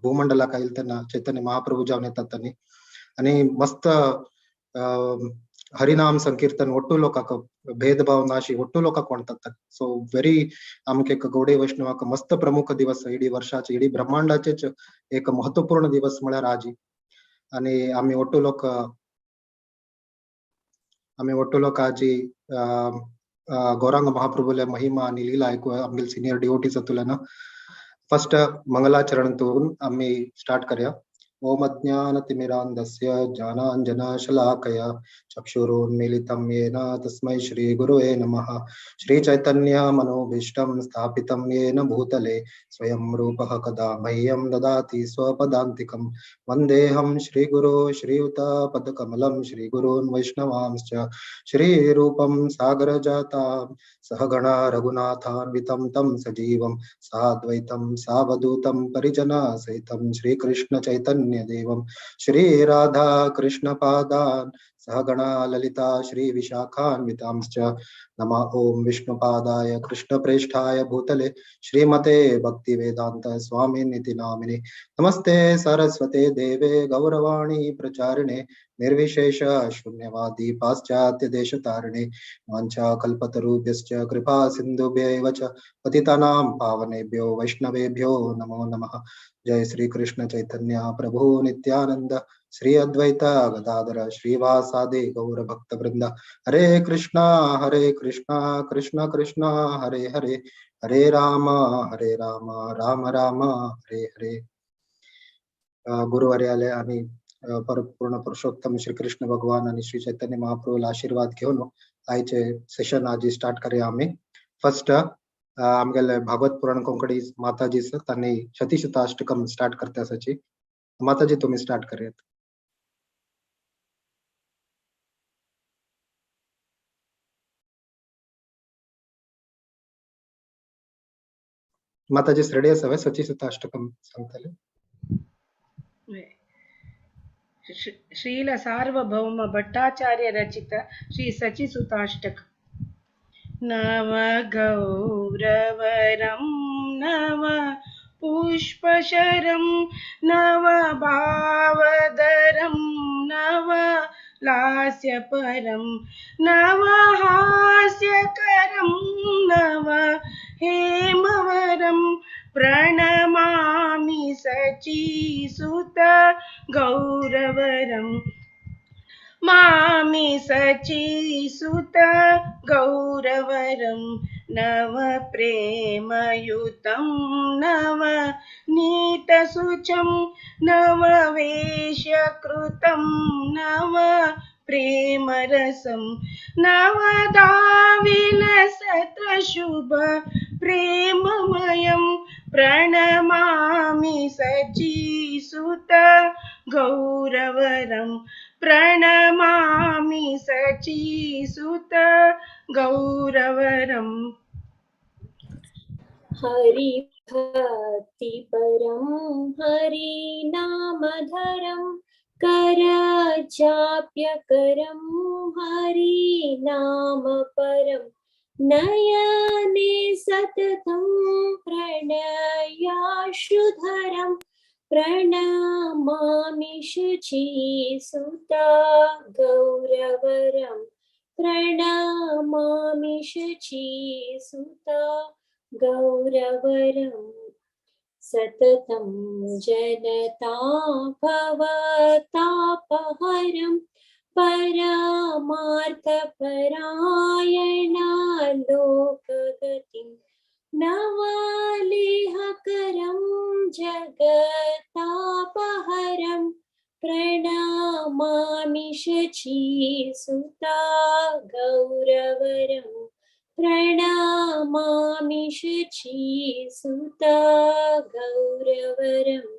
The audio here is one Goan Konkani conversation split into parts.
भूमंडलाक आयल तेन्ना चैतन्य महाप्रभू जावन येतात तांणी आनी मस्त हरिनाम संकीर्तन ಒಟ್ಟು लोकांक भेदभाव नाशी ಒಟ್ಟು लोकांक कोणतात. सो व्हेरी आमके एक गौडीय वैष्णवाक मस्त प्रमुख दिवस, इडी वर्षाचे इडी ब्रह्मांडाचेच एक महत्वपूर्ण दिवस म्हळ्यार आजी. आणि आम्ही ಒಟ್ಟು लोक आजी गौरांग महाप्रभूले महिमा आणि लीला ऐकू आमगे सिनियर डिओटी जातुल्यान फर्स्ट मंगलाचरण करून आम्ही स्टार्ट करूया. ओम अज्ञानतिमिरान्धस्य ज्ञानाञ्जनशलाकया चक्षुरुन्मीलितं येन तस्मै श्री गुरुवे नमः. श्री चैतन्य मनोभीष्टं स्थापितं येन भूतले स्वयं रूपः कदा मह्यं ददाति स्वपदान्तिकं. वन्देऽहं श्रीगुरो श्रीयुतपदकमलं श्रीगुरून् वैष्णवांश्च श्रीरूपं सागरजातां सहगणा रघुनाथान्वितं तं सजीवं साद्वैतं सावधूतं परिजनसहितं श्रीकृष्ण चैतन्य देवं श्री राधा कृष्ण पादान सहगणा ललिता श्री विशाखान्वितांश्च. नमः ओम विष्णुपादाय कृष्ण प्रेष्ठाय भूतले श्रीमते भक्ति वेदांत स्वामिनिति नामिने. नमस्ते सरस्वते देवे गौरवाणी प्रचारिणे निर्विशेष शून्यवादी पाश्चात्य देशतारिणे. वाञ्छा कल्पतरुभ्यश्च कृपा सिन्धुभ्यैव च पतितानां पावनेभ्यो वैष्णवेभ्यो नमो नमः. जय श्री कृष्ण चैतन्य प्रभु नित्यानंद श्री अद्वैत गदाधर श्रीवासादि गौर भक्त वृंद. हरे कृष्णा कृष्णा कृष्णा हरे हरे, हरे राम राम राम हरे हरे. गुरुवारी आले आणि पूर्ण पुरुषोत्तम श्री कृष्ण भगवान आणि श्री चैतन्य महाप्रभूला आशीर्वाद घेऊन आयचे सेशन आजी स्टार्ट करूया. आम्ही फर्स्ट आमगेले भागवत पुराण कोंकणी माताजी त्यांनी शतीशताष्टकम स्टार्ट करते असाची. माताजी तुम्ही स्टार्ट करूयात. माताजी रेडी आसा सचीसुताष्टकम सांगतले. श्रील सार्वभौम भट्टाचार्य रचित श्री सचिसुताष्टक. नव गौरवरं नव पुष्पशरं नव भावदरं नव लास्यपरं नव हास्यकरं नव हेमवरं प्रणमामि सचीसुत गौरवरं मामि सचीसुत गौरवरं. नव प्रेमयुतं नव नीतशुचं नव वेश्यकृतं नव प्रेमरसं नवदा विलसतशुभ प्रेममयं प्रणमामि सचीसुत गौरवरं प्रणमामि सचीसुत गौरवरं. हरि भक्ति परं हरि नामधरं करचाप्यकरं हरि नाम परं नयने सततं प्रणयाशुधरं प्रणमामि शुचिसुता गौरवरं प्रणमामि शुचिसुता गौरवरं. सततं जनता भवतापहरं परमार्थपरायणा लोकगतिं नवालेहकरं जगतापहरं प्रणमामि शचीसुता गौरवरं प्रणमामि शचीसुता गौरवरम्.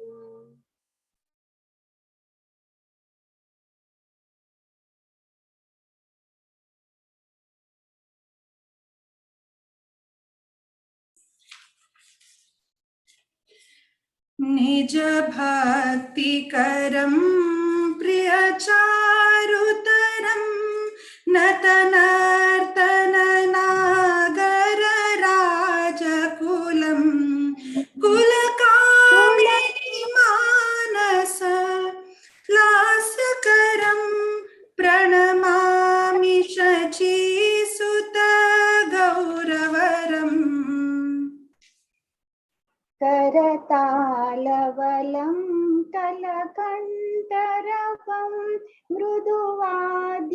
निज भक्ति करम प्रिय चारुतरम नतनर्तन नागर राजकुलम कुलकामिनी तालवलं कलकण्ठरवं मृदुवाद्यसुविणिकया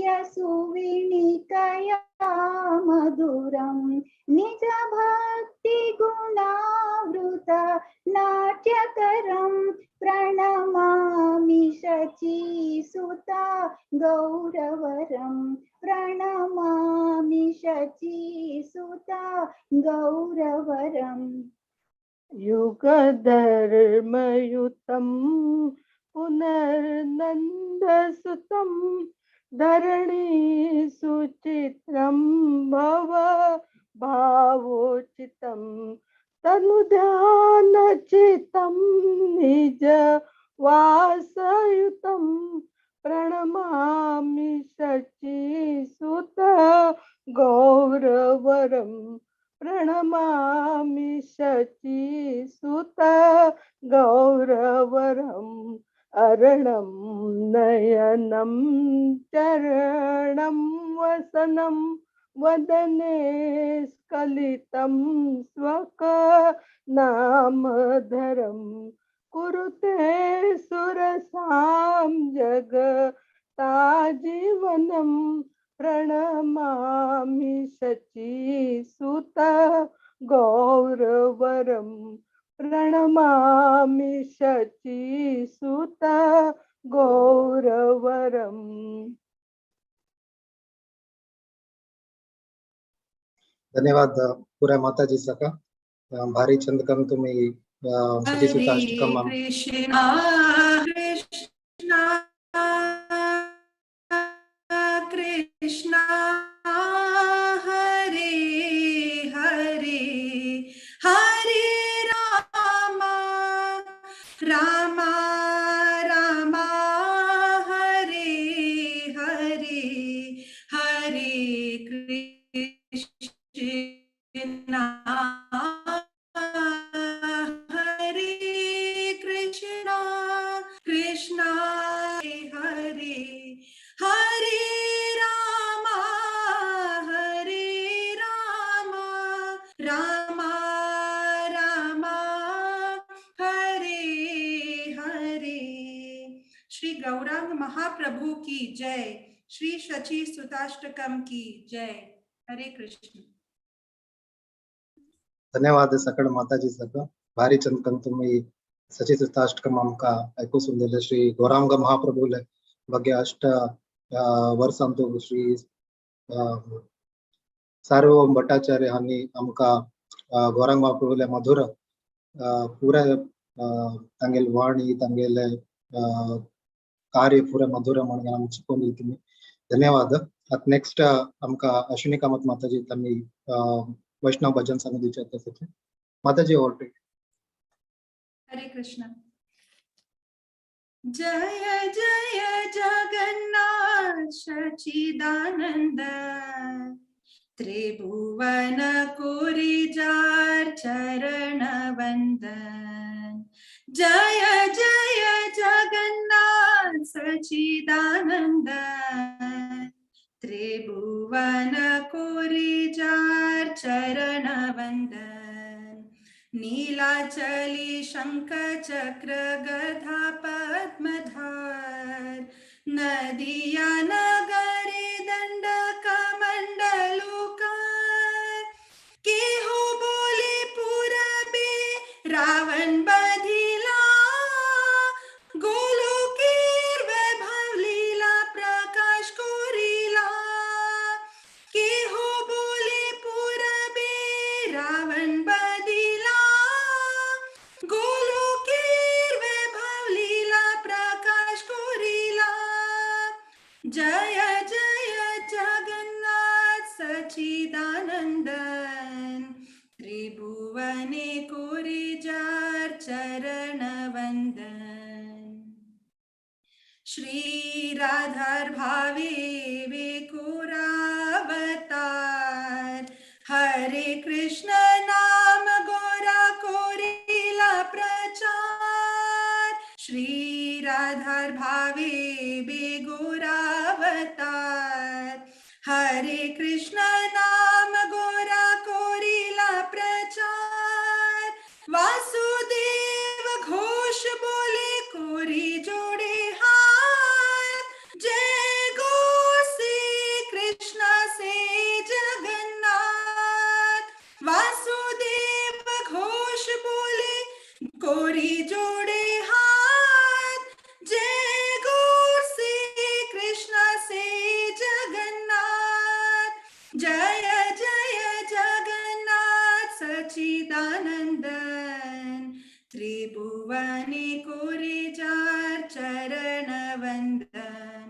मधुरं निजभक्तिगुणावृत नाट्यकरं प्रणमामि शचीसुता गौरवरं प्रणमामि शचीसुता गौरवरम्। युगधर्मयुतं पुनर्नन्दसुतं धरणी सुचित्रं भव भावोचितं तनुध्यानचितं निज वासयुतं प्रणमामि शचीसुत गौरवरं प्रणमामि शचीसुत गौरवरम्। अरणं नयनं चरणं वसनं वदने स्खलितं स्वक नामधरं कुरुते सुरसां जगताजीवनं प्रणमामि शचीसुत गौरवरं प्रणमामि शचीसुत गौरवरम्। धन्यवाद पुरा माताजी सका भारी चंदकम तुम्ही शचीसुत अष्टकम। कृष्णा कृष्णा कृष्णा हरे हरे हरे राम राम राम हरे हरे हरे कृष्णा हरे कृष्णा कृष्णा हरे हरे राम हरे राम राम राम हरे हरे। श्री गौरांग महाप्रभु की जय। श्री शची सुताष्टकम की जय। हरे कृष्ण। धन्यवाद सकळ माताजी सका भारी चंदकम तुम्ही शची सुताष्टकम आमकां आयकून दिले। श्री गौरांग महाप्रभूले भाग्य अष्ट वर्सां तो श्री सार्वभौम भट्टाचार्य हांणी आमकां गौरांग महाप्रभूले मधुर पुराय तांगेले वाणी तांगेले कार्य पुराय मधुर म्हणून आमकां शिकोवन दिली तुमी। धन्यवाद। आतां नेक्स्ट आमकां अश्विनी कामत माताजी तांणी वैष्णव भजन सांगून दिवचे आसा। माताजी over to you. Hare Krishna. जय जय जगन्नाथ सच्चिदानंद त्रिभुवन कुरिजार चरण वंदन। जय जय जगन्नाथ सच्चिदानंद त्रिभुवन कुरिजार चरण वंदन। नीलाचली शंख चक्र गदा पद्मधार नदिया नगरी दंड कमंडलुकार। केहु बोले पुरबे रावण बधिला गोलोकेर वैभव लीला प्रकाश कोरिला। केहु बोले पुरबे रावण बधिला गोलोकेर वैभव लीला प्रकाश कोरिला। जय जय जगन्नाथ सच्चिदानंदन त्रिभुवने कोरिजार चरण वंदन। श्री राधार भावे बेकुरावतार हरे कृष्ण नाम गोरा कोरिला प्रचार। श्री राधार भावे बेगोरावतार हरे कृष्ण नाम गोरा कोरिला प्रचार। वासुदेव जोड़े हाथ, जय गौर श्री कृष्ण से जगन्नाथ। जय जय जगन्नाथ सचिदानंदन, त्रिभुवने कोरे जार चरण वंदन।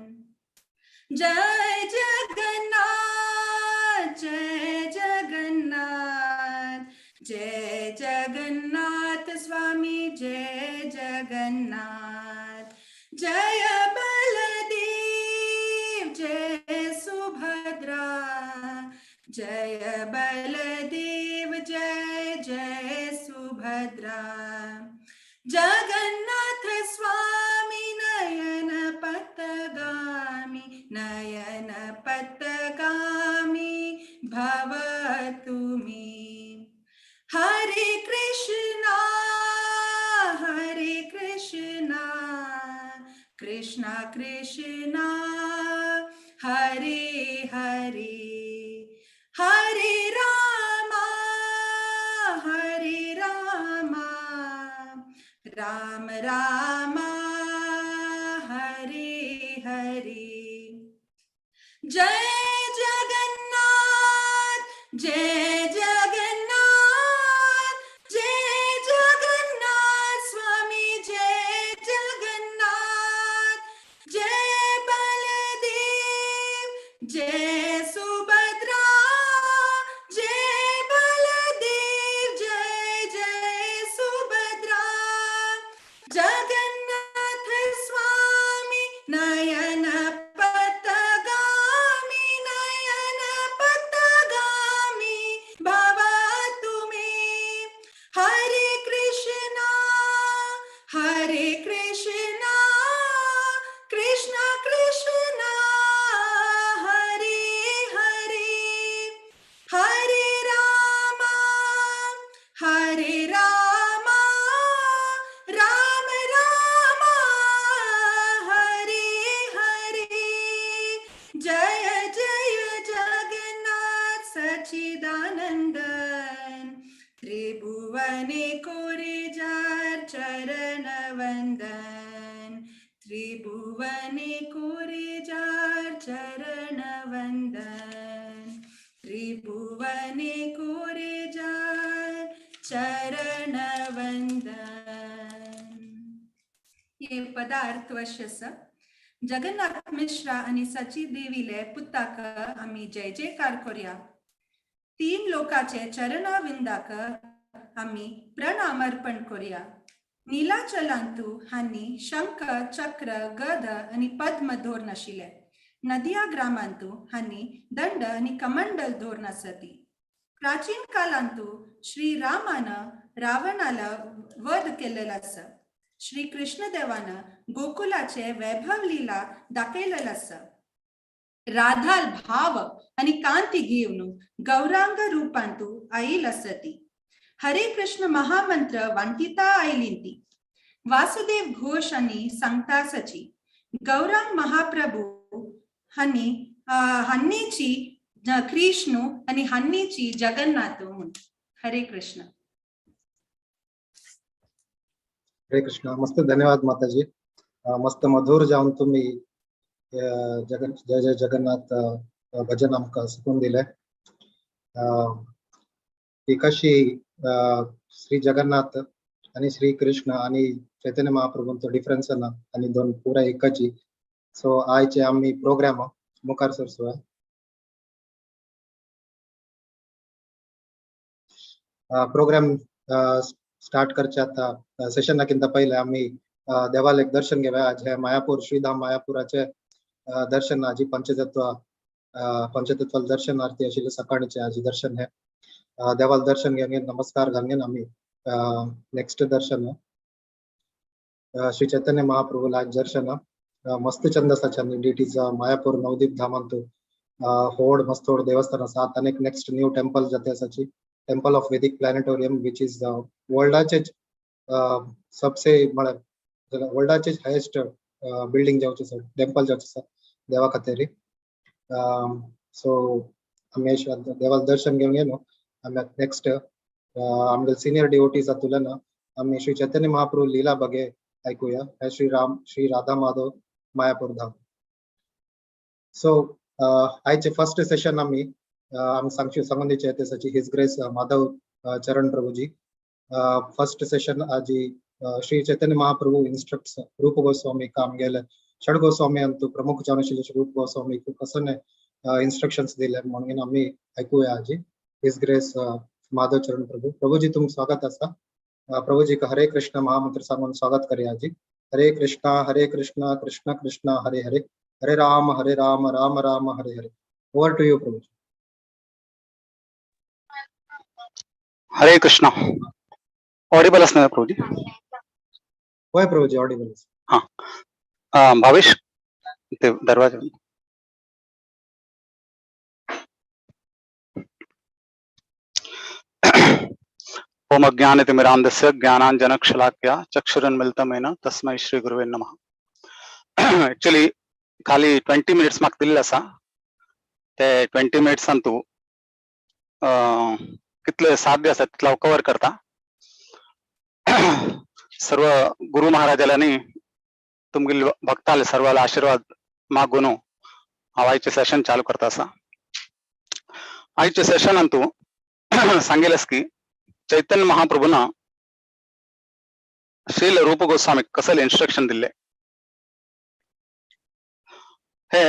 जय जगन्नाथ जय जगन्नाथ, जय जगन्नाथ स्वामी जय जगन्नाथ। जय बलदेव जय सुभद्रा, जय बलदेव जय जय सुभद्रा। जगन्नाथ स्वामी नयन पथगामी, नयन पथगामी भव तुमी। हरे कृष्णा हरे कृष्णा, कृष्णा कृष्णा हरे हरे, हरे रामा हरे रामा, राम रामा हरे हरे। जय जगन्नाथ जय जगन्नाथ, जय जगन्नाथ स्वामी जय जगन्नाथ। जय बलदेव जय सुभद्रा, जय बलदेव जय जय सुभद्रा। जगन्नाथ स्वामी नयन पथगामी, नयन पथगामी भव तुमे। हरे कृष्णा हरे कृष्णा, कृष्णा कृष्णा हरे हरे, हरे रामा हरे रामा, राम रामा हरे हरे। जय जय जगन्नाथ सचिदानंदन, त्रिभुवने कोरे जार चरण वंदन, त्रिभुवने कोरे जार चरण वंदन, त्रिभुवने कोरे जार चरण वंदन। हे पदार्थ वशस जगन्नाथ मिश्रा आणि सची देवीले पुत्ताक आम्ही जय जयकार करूया। तीन लोकाचे चरणाविंदाक आम्ही प्रणाम अर्पण करूया। नीलाचलांतु हांनी शंख चक्र गद आणि पद्म धोरण आशिल्ले। नदिया ग्रामांतु हांनी दंड आणि कमंडल धोरण आसती। प्राचीन कालांतु श्री रामान रावणाला वध केलेला आसा। श्री कृष्णदेवान गोकुलाचे वैभव लीला दाखयलेलं आसा। राधाल भाव आणि कांती घेवन गौरांग रूपांतु आईल आसती। हरे कृष्ण महामंत्र वांटिता आयली। वासुदेव घोष आनी सांगता सची गौरांग महाप्रभू हांनी हांनीची कृष्ण आनी हांनीची जगन्नाथ म्हूण। हरे कृष्ण. हरे कृष्ण. मस्त धन्यवाद माताजी. मस्त मधुर जावन तुम्ही जगन जय जय जगन्नाथ भजन आमकां शिकून दिलें. ती कशी श्री जगन्नाथ आणि श्री कृष्ण आणि चैतन्य महाप्रभूंचो डिफरन्स ना आणि दोन पुरा एकाची. सो आयचे आमी प्रोग्राम मुखार सरसुया. प्रोग्राम स्टार्ट करचे आता सेशनाकिंत पहिले आमी देवाल एक दर्शन घेवया. आज हे मायापूर श्रीधाम मायापुराचे दर्शन आजी पंचतत्व पंचतत्व दर्शन आरती आशिल्ले सकाळचे आजी दर्शन हे देवाल दर्शन घेवन नमस्कार घालून आमी नेक्स्ट दर्शन श्री चैतन्य महाप्रभूला आज दर्शन मस्त चंद आसा डिटीचा मायापूर नवदीप धामांतु होड मस्त होड देवस्थान आसा. आतां एक नेक्स्ट न्यू टेम्पल जाता आसाची temple of Vedic planetarium which is वर्ल्डाचेच सबसे म्हळ्यार वर्ल्डाचेच हायेस्ट बिल्डिंग जावचे आसा, टेम्पल जावचे आसा देवा खातीर. सो आमी देवाक दर्शन घेवन गेलो. आमी नेक्स्ट आमगे सिनियर डिवोटीज जातुले ना आमी श्री चैतन्य महाप्रभू लीला बगे ऐकूया. हे श्री राम श्री राधा माधव मायापूर धाम. सो आयचे फर्स्ट सेशन आमी आमी सांगची सांगून दिचे ते his grace Madhav Charan Prabhuji. First session आजी श्री चैतन्य महाप्रभू इन्स्ट्रक्ट्स रूप गोस्वामी आमगेले षड गोस्वामी अंतु प्रमुख जानशील रूप गोस्वामी कसने इन्स्ट्रक्शन्स दिले म्हणून आमी ऐकूया आजी. His grace Madhav चरण प्रभू. प्रभूजी तुमचं स्वागत आसा. प्रभूजी हरे कृष्ण महामंत्र सांगून स्वागत करूया आजी. हरे कृष्णा हरे कृष्णा कृष्ण कृष्ण हरे हरे, हरे Ram Ram Ram Hare Hare. Over to you Prabhuji. Hare Krishna. Audible असणार प्रभूजी? होय प्रभूजी, ऑडिबल. हा भावेश ते दरवाजा. ओम अज्ञानतिमिरान्धस्य ज्ञानांजनशलाकया चक्षुरुन्मिलितं तस्मै श्री गुरुवे नमः. ऍक्च्युली खाली 20 मिनिट्स म्हाका दिल्ले आसा. ते 20 मिनिट्सान तूं कितले साध्य आसा तितलो हांव कवर करता. सर्व गुरु महाराजांनी तुमगेले भक्ताले सर्वाला आशीर्वाद मागून हांव आयचें सेशन चालू करता आसा. आयच्या सेशनान तूं सांगेलेस की चैतन्य महाप्रभून श्रील रूप गोस्वामी कसले इन्स्ट्रक्शन दिले. हे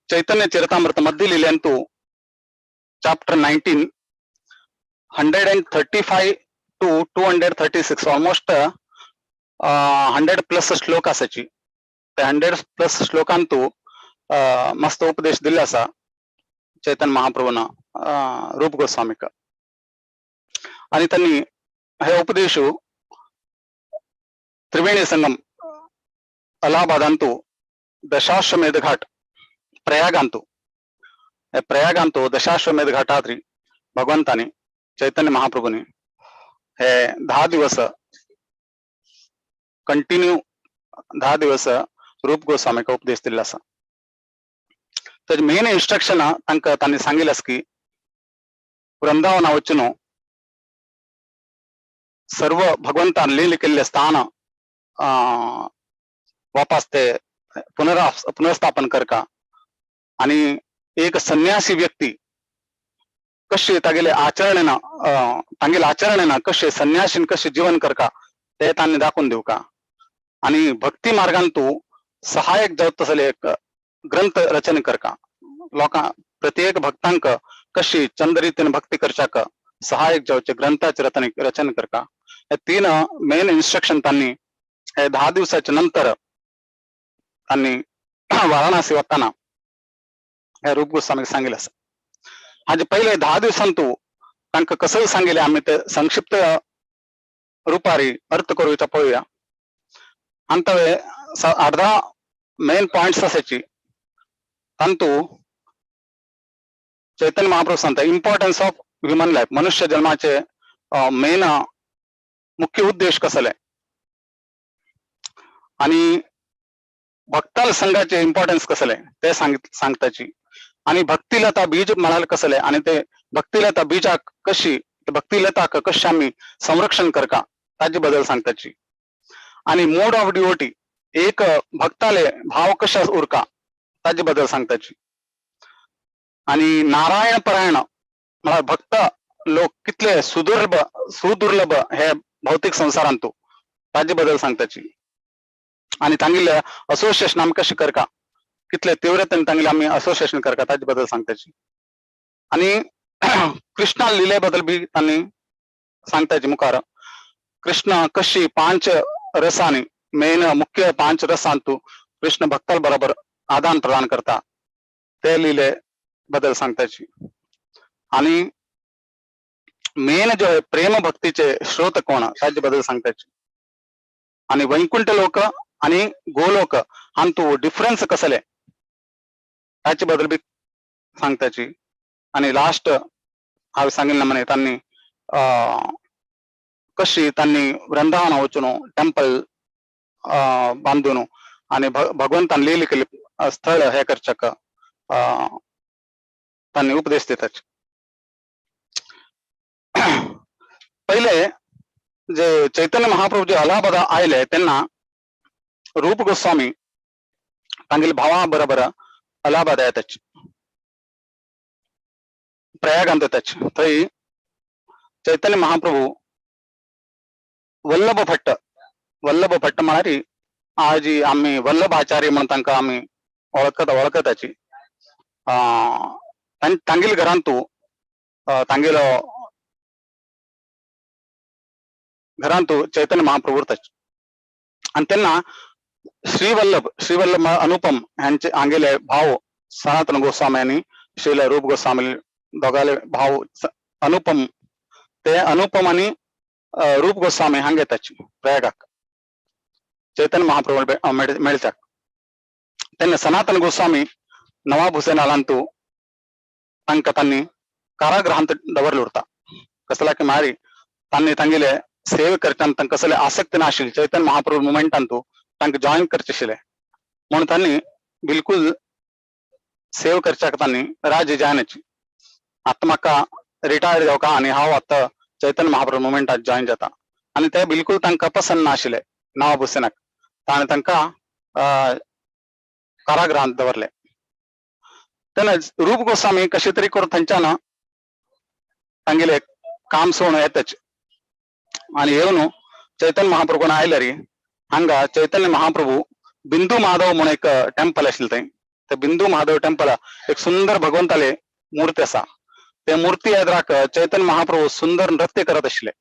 चैतन्य चरितामृत मध्ये लिहिल्यान तू chapter 19 135 to 236 almost 100 plus श्लोक असायची. त्या 100 प्लस श्लोकांतू मस्त उपदेश दिले असा चैतन्य महाप्रभून रूप गोस्वामीक. आणि त्यांनी हे उपदेश त्रिवेणी संगम अलाहाबादांतू दशाश्वमेध घाट प्रयागांतू प्रयागांतू दशाश्वमेध घाटात्री भगवंतानी चैतन्य महाप्रभूंनी हे 10 दिवस कंटिन्यू 10 दिवस रूप गोस्वामीक उपदेश दिल्लो आसा. तर मेन इन्स्ट्रक्शन तांकां तांणी सांगिल्लें आसा की वृंदावना वचून सर्व भगवंतान लील केल्ले स्थान वापस ते पुनर्स्थापन करका आणि एक संन्यासी व्यक्ती कशे तागेले आचरणेन तांगेले आचरणेन कशे संन्यासीन कशे जीवन करका ते तांणी दाखोवन दिवका. आणि भक्ती मार्गान तूं सहायक जावत तसले एक ग्रंथ रचना करका. लोकां प्रत्येक भक्तांक कशी चंद रितीन भक्ती करच्याक सहायक जावचे ग्रंथाचे रचना करका. हे 3 मेन इन्स्ट्रक्शन तांणी हे 10 दिवसाच्या नंतर तांणी वाराणसी वताना हे रूप गोस्वामीक सांगिल्लें आसा. हाजे पयले 10 दिवसांतू तूं तांकां कसं सांगिल्लें आमी ते संक्षिप्त रुपारी अर्थ करूया पळोवया. आनी तवे 8-10 मेन पॉइंट्स असायची. तांतू चैतन्य महाप्रभू सांगता इम्पॉर्टन्स ऑफ ह्युमन लायफ, मनुष्य जन्माचे मेन मुख्य उद्देश कसले आणि भक्ताल संघाचे इम्पॉर्टन्स कसले ते सांगताची. आणि भक्तिलता बीज म्हणाल कसले आणि ते भक्तिलता बीजाक कशी भक्तिलता कशी आमी संरक्षण करका ताजे बद्दल सांगताची. आणि मोड ऑफ डिवोटी एक भक्ताले भाव कशा उरका ताजे बद्दल सांगताची. आणि नारायण परायण म्हळ्यार भक्त लोक कितले सुदुर्लभ हे भौतिक संसारांतू ताजे बद्दल सांगताची. आणि तांगेले असोसिएशन आमी कशें करका कितले तीव्रतेन तांगेले आमी असोसिएशन करका ताजे बद्दल सांगताची. आणि कृष्णा लिले बद्दल बी तांणी सांगताची मुखार कृष्ण कशी 5 रसांनी मेन मुख्य 5 रसांतू कृष्ण भक्ताल बरोबर आदान प्रदान करता ते लिले बद्दल सांगताची. आणि मेन जो आहे प्रेम भक्तीचे स्रोत कोण ताजे बद्दल सांगताची. आणि वैकुंठ लोक आणि गोलोक हांतू डिफरन्स कसले ताचे बद्दल बी सांगताची. आणि लास्ट हांवें सांगिल्लें म्हणे तांणी कशी तांणी वृंदावना वचून टेम्पल बांदून आणि भगवंतान लिहिले केले स्थळ हे करच्याक तांणी उपदेश दितात. पहिले जे चैतन्य महाप्रभू जे अलाहाबाद आयले तेन्ना रूप गोस्वामी तांगेले भावा बरोबर अलाहाबाद येताच, प्रयागांत येताच. थंय चैतन्य महाप्रभू वल्लभ भट्ट, वल्लभ भट्ट म्हळ्यार आज आमी वल्लभाचार्य म्हणून तांकां आमी वळखताची. तांगेले घरांतू तांगेलो घरांतू चैतन्य महाप्रभू उरताच. आनी तेन्ना श्रीवल्लभ, श्रीवल्लभ अनुपम हांचे हांगेले भाव सनातन गोस्वामी आनी श्रील रूप गोस्वामी दोगाले भाव अनुपम, ते अनुपम आनी रूप गोस्वामी हांगा येताच प्रयागाक चैतन्य महाप्रभू मेळच्याक. तेन्ना सनातन गोस्वामी नवाब हुसेन आलांतू तांकां तांणी कारागृहांत दवरले उरता. कसला की मारी तांणी तांगेले सेवे करच्यान तांकां कसले आसक्ती नाशिल्ली चैतन्य महाप्रभू मुमेंटांतू तांकां जॉईन करचे आशिल्ले म्हणून तांणी बिलकुल सेव करच्याक तांणी राज्य जायनाची. आतां म्हाका रिटायर्ड जावका आनी हांव आतां चैतन्य महाप्रभू मुमेंटात जॉईन जाता आनी ते बिलकुल तांकां पसंत नाशिल्ले नवाब हुसेनाक. ताणें तांकां कारागृहांत दवरले. तेन्ना रूप गोस्वामी कशें तरी करून थंयच्यान तांगेले काम सोडून येताच आनी येवन चैतन्य महाप्रभू आयले रे हांगा चैतन्य महाप्रभू बिंदू माधव म्हणून एक टेम्पल आशिल्लें थंय. ते बिंदू माधव टेम्पल एक सुंदर भगवंताले मूर्ती आसा. ते मूर्ती एदराक चैतन्य महाप्रभू सुंदर नृत्य करत आशिल्ले.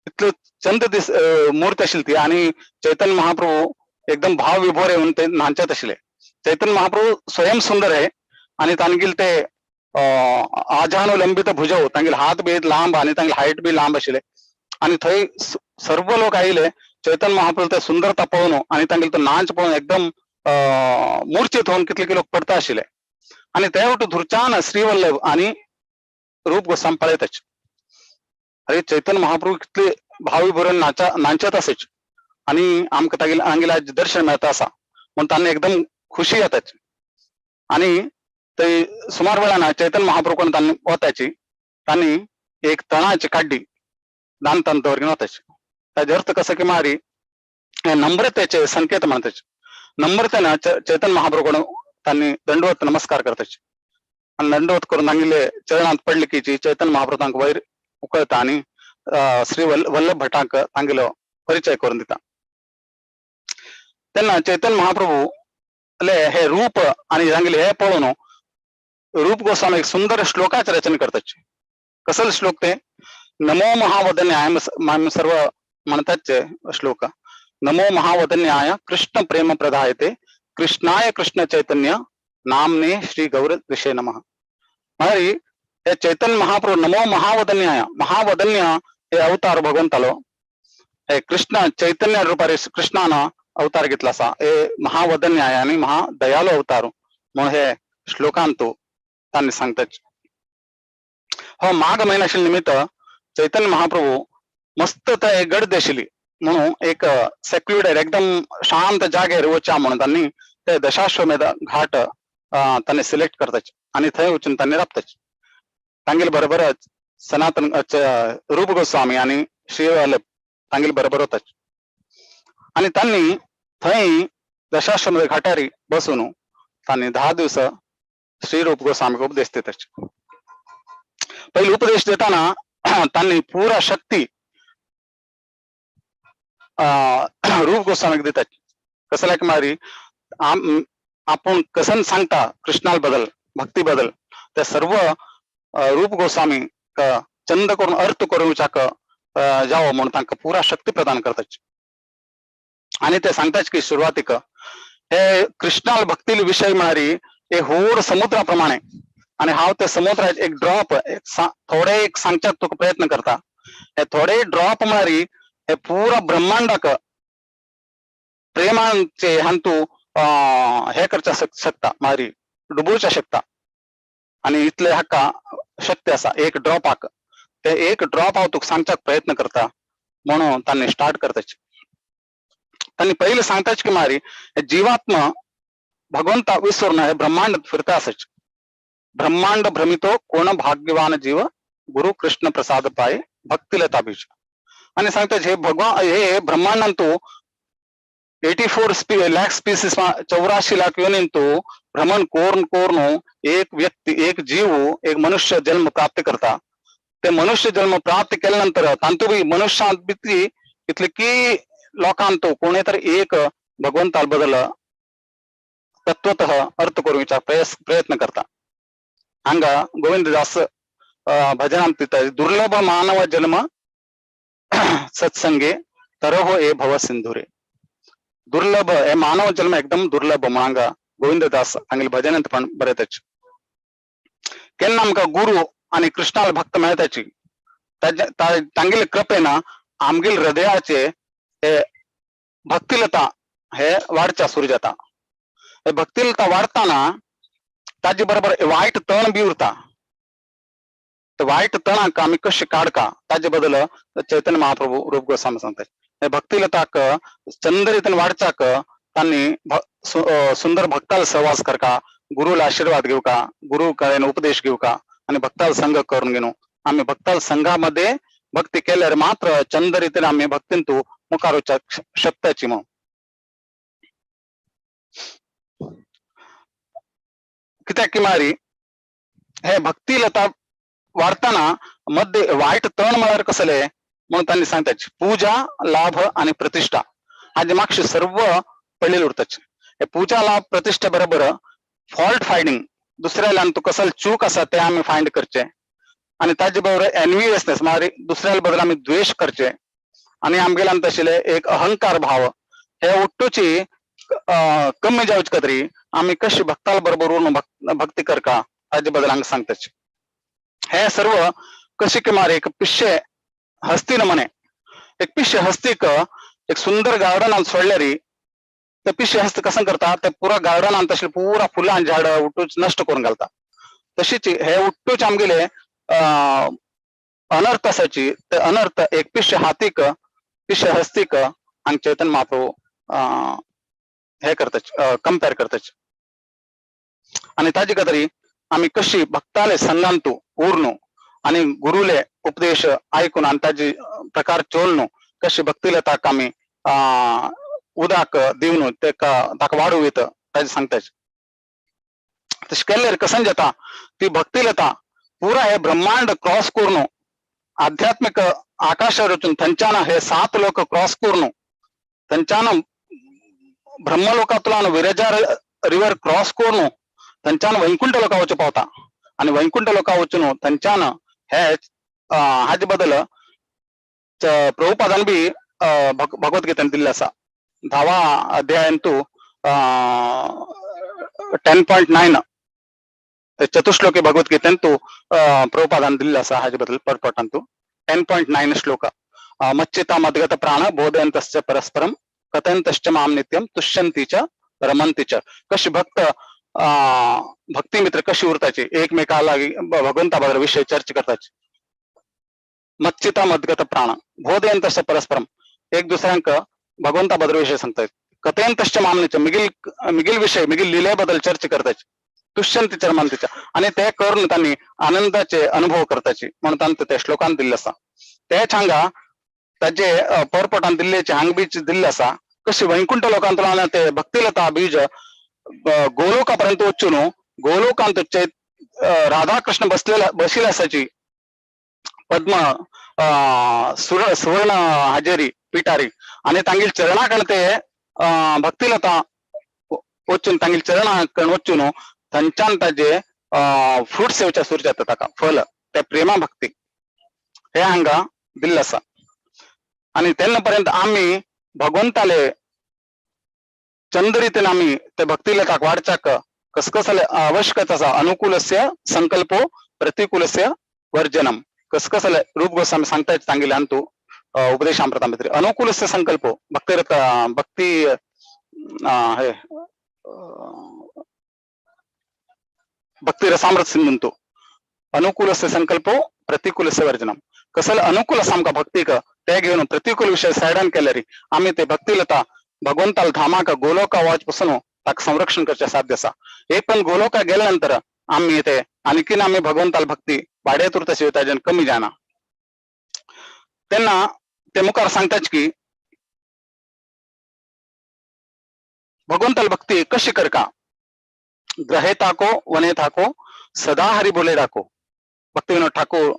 इतले चंद दीस मूर्ती आशिल्ली ती आनी चैतन्य महाप्रभू एकदम भाव विभोर येवन ते नाचत आशिल्ले. चैतन्य महाप्रभू स्वयं सुंदर आहे आनी तांगेले ते आजानुलंबित भुजव, तांगेले हात बी लांब आनी तांगेले हायट बी लांब आशिल्ले आनी थंय सर्व लोक आयले चैतन्य महाप्रभू ते सुंदरता पळोवन आनी तांगेले तो नाच पळोवन एकदम मूर्छित होवन कितले लोक पडता आशिल्ले. आनी ते वटेन धुरच्यान श्रीवल्लभ आनी रूप गोस्वामी पळयताच. अरे चैतन्य महाप्रभू कितले भावी भरून नाचत आसाच आनी आमकां तागेले हांगेले आज दर्शन मेळता आसा म्हूण तांणी एकदम खुशी येताच. आनी ते सुमार वेळान चैतन्य महाप्रभू तांणी वताची तांणी एक तणाची काड्डी दांतान दवरून वताची. ताजो अर्थ कसो की मारी हे नम्रतेचे संकेत म्हणताचे. नम्रतेन चैतन्य महाप्रभू तांणी दंडवत नमस्कार करताचे आनी दंडवत करून तांगेले चरणांत पडले की चैतन्य महाप्रभू तांकां वयर उकळता आनी श्री वल्लभ भटांक तांगेलो परिचय करून दिता. तेन्ना चैतन्य महाप्रभू हे रूप आनी तांगेले हे पळोवन रूप गोस्वामी एक सुंदर श्लोकाचे रचना करताचे. कसले श्लोक ते? नमो महावदन्याय सर्व म्हणतात श्लोक. नमो महावदन्याय कृष्ण प्रेम प्रदायते कृष्णाय कृष्ण चैतन्य नामने श्री गौर ऋषे नमः. म्हळ्यार हे चैतन्य महाप्रभू नमो महावदन्याय, महावदन्य हे अवतार भगवंतालो हे कृष्ण चैतन्य रुपारे कृष्णान अवतार घेतला आसा. हे महावदन्याय आनी महादयालो अवतार म्हणून हे श्लोकांतू तांणी सांगताच. हो माघ म्हयनो आशिल्ले निमित्त चैतन्य महाप्रभू मस्त ते गर्दी आशिल्ली म्हणून एक सेक्लुडेड एकदम शांत जागेर वचा म्हणून तांणी ते दशाश्वमेध घाट तांणी सिलेक्ट करताच आनी थंय वचून तांणी राबताच. तांगेले बरोबरच सनातन रूप गोस्वामी आनी श्रीवल्लभ तांगेले बरोबर वताच आनी तांणी थंय दशाश्वमेध घाटार बसून तांणी 10 दिवस श्री रूप गोस्वामीक उपदेश दिताच. पयले उपदेश दिताना तांणी पुरा शक्ती रूप गोस्वामीक दितात. कसल्या की मारी आपूण कसन सांगता कृष्णाल बदल भक्ती बदल ते सर्व रूप गोस्वामी चंद करून अर्थ करून वचाक जावो म्हणून तांकां पुरा शक्ती प्रदान करतात. आनी ते सांगतात की सुरवातीक हे कृष्णाल भक्तील विशय म्हळ्यार हे होड समुद्रा प्रमाणे आनी हांव ते समुद्राचे एक ड्रॉप थोडे एक सांगच्याक तुका प्रयत्न करता. हे थोडे ड्रॉप म्हळ्यार हे पुरा ब्रह्मांडाक प्रेमाचे हांतू हे करच्या शकता मारी डुबोवच्या शकता आनी इतले हाका शक्ती आसा एक ड्रॉपाक. ते एक ड्रॉप हांव तुका सांगच्याक प्रयत्न करता म्हणून तांणी स्टार्ट करताच. तांणी पयले सांगताच की मारी जीवात्मा भगवंता विसरून हे ब्रह्मांड फिरता आसाच. ब्रह्मांड भ्रमितो कोण भाग्यवान जीव गुरु कृष्ण प्रसाद पाय भक्तिलता बीज. आणि सांगता हे भगवान हे ब्रह्मांडांतू 84 लाख स्पीसीस 84 लाख योनींतू भ्रमण कोर्ण कोर्ण एक व्यक्ती एक जीव एक मनुष्य जन्म प्राप्त करता. ते मनुष्य जन्म प्राप्त केल्यानंतर तांतू बी मनुष्यांत बी इतले की लोकांतो कोणे तर एक भगवंताल बदल तत्वतः अर्थ करूचा प्रयत्न करता. हांगा गोविंददास भजनांत दिता दुर्लभ मानव जन्म सत्संगे तरहो ए भव सिंधुरे. दुर्लभ हे मानव जन्म एकदम दुर्लभ म्हणून हांगा गोविंददास हांगेले भजनांत पण बरयताच. केन्ना आमकां गुरु आनी कृष्णाल भक्त मेळटाची तांगेले कृपेन आमगेले हृदयाचे हे भक्तिलता हे वाडच्या सुरू जाता. हे भक्तिलता वाडताना ताजे बरोबर वायट तण बी उरता. ते वायट तणाक आमी कशें काडका ताजे बदल चैतन्य महाप्रभू रूप गोस्वामी सांगतात. हे भक्तिलताक चंद रितीन वाडच्याक तांणी सुंदर भक्ताल सहवास करका, गुरुला आशीर्वाद घेवका, गुरु कडेन उपदेश घेवका आणि भक्ताल संघ करून घेणू. आम्ही भक्ताल संघामध्ये भक्ती केल्यार मात्र चंद रितीन आम्ही भक्तींतू मुखार वचपाक शकताची. म्हणून कित्याक की मारी हे भक्तिलता वाढताना मध्ये वाईट तण म्हळ्यार कसले म्हणून तांणी सांगताच पूजा लाभ आणि प्रतिष्ठा हाजे मागशे सर्व पडलेले उरताच. हे पूजा लाभ प्रतिष्ठा बरोबर फॉल्ट फायंडिंग, दुसऱ्याला तू कसल चूक आसा ते आमी फायंड करचे आणि ताजे बरोबर एनवियसनेस म्हळ्यार दुसऱ्या बद्दल आमी द्वेश करचे आणि आमगेल्यान तशेले एक अहंकार भाव हे उट्टूची कमी जावचे खातीर आमी कशी भक्ताल बरोबर उरून भक्ती करका ताजे बद्दल हांगा सांगताच. हे सर्व कशी की मारे एक पिश्शे हस्ती न म्हणे एक पिश्शे हस्तीक एक सुंदर गार्डनान सोडल्यारी ते पिश्शे हस्ती कसं करता ते पुरा गार्डनान तशें पुरा फुलां झाड उट्टूच नश्ट करून घालता. तशीच हे उट्टूच आमगेले अनर्थ आसाची ते अनर्थ एक पिश्शे हातीक पिश्शे हस्तीक हांगा चैतन्य महाप्रभू हे करताच कंपेर करताच. आणि ताजे खातीर आमी कशी भक्ताले संगांतू उरनू आणि गुरुले उपदेश आयकून आणि ताजे प्रकार चोलनू कशी भक्तिलताक आमी उदक दिवन तेका ताका वाडू येता ताजे सांगताच. तशें केल्यार कसन जाता ती भक्तिलता पुरा हे ब्रह्मांड क्रॉस करून आध्यात्मिक आकाशार वचून थंयच्यान हे 7 लोक क्रॉस करून थंयच्यान ब्रह्मलोकांतल्यान विरजा रिवर क्रॉस करून थंयच्यान वैकुंठ लोका वचूं पावता आणि वैकुंठ लोका वचून थंयच्यान हे हाजे बदल प्रभुपादान बी भगवद्गीतेन दिल्लें आसा. 10वा अध्यायांतू 10.9 चतुश्लोकी भगवद्गीतेंतू प्रभुपादान दिल्लें आसा हाजे बदल परपटांतू 10.9 श्लोक मच्चिता मद्गत प्राण बोधयन्तश्च परस्परम कथयन्तश्च मां नित्यं तुष्यन्ति च रमन्ति च. कशी भक्त भक्ती मित्र कशी उरताची एकमेकाला भगवंता बरोबर विषय चर्चा करताची. मच्चिता मद्गत प्राण बोधयन्तश्च परस्परम एक दुसऱ्यांक भगवंता बद्दल विषय सांगतात. कथयन्तश्च मां नित्यं मिगिल मिगिल विषय मिगिल लिले बद्दल चर्चा करताची. तुष्यन्ति च रमन्ति च आणि ते करून त्यांनी आनंदाचे अनुभव करताची म्हणून तांकां ते श्लोकान दिल्ले आसा. तेच हांगा ताजे परपटान दिल्लेचे हांग बीच दिल्ले आसा कशी वैकुंठ लोकांतल्यान ते भक्तिलता बीज गोलोका पर्यंत वचून गोलोकांत राधाकृष्ण बसलेला बशिल्ले आसाची पद्म सुवर्ण हाजेरी पिठारी आणि तांगेले चरणा कडेन ते भक्तिलता वचून तांगेले चरणा कडेन वचून थंयच्यान ताजे फ्रुट्स येवच्या सुरू जाता ताका फल ते प्रेमा भक्ती हे हांगा दिल्लें आसा. आणि तेन्ना पर्यंत आमी भगवंताले चंद रितीन आमी ते भक्तिलताक वाडच्याक कसकसले आवश्यकता आसा. अनुकूलस्य संकल्पो प्रतिकूलस्य वर्जनम कसकसले रूप गोस्वामी सांगता सांगिल्ले अंतू उपदेशामृता भितर अनुकूलस्य संकल्पो भक्ती भक्ती हे भक्ती रसामृत सिंधुंतु अनुकूलस्य संकल्पो प्रतिकूलस्य वर्जनम. कसले अनुकूल आसा आमकां भक्तीक ते घेवन प्रतिकूल विषय सायडान केल्यारी आमी ते भक्तिलता भगवंताल धामाक गोलोका वाच पासून ताका संरक्षण करचें साध्य आसा. एक पण गोलोका गेल्या नंतर आमी ते आणखीन आमी भगवंताल भक्ती वाडयत उरता शिवाय ताजेन कमी जायना. तेन्ना ते मुखार सांगताच की भगवंताल भक्ती कशी करका. ग्रहे ताको वने थाको सदा हरी बोले डाको. भक्तिविनोद ठाकूर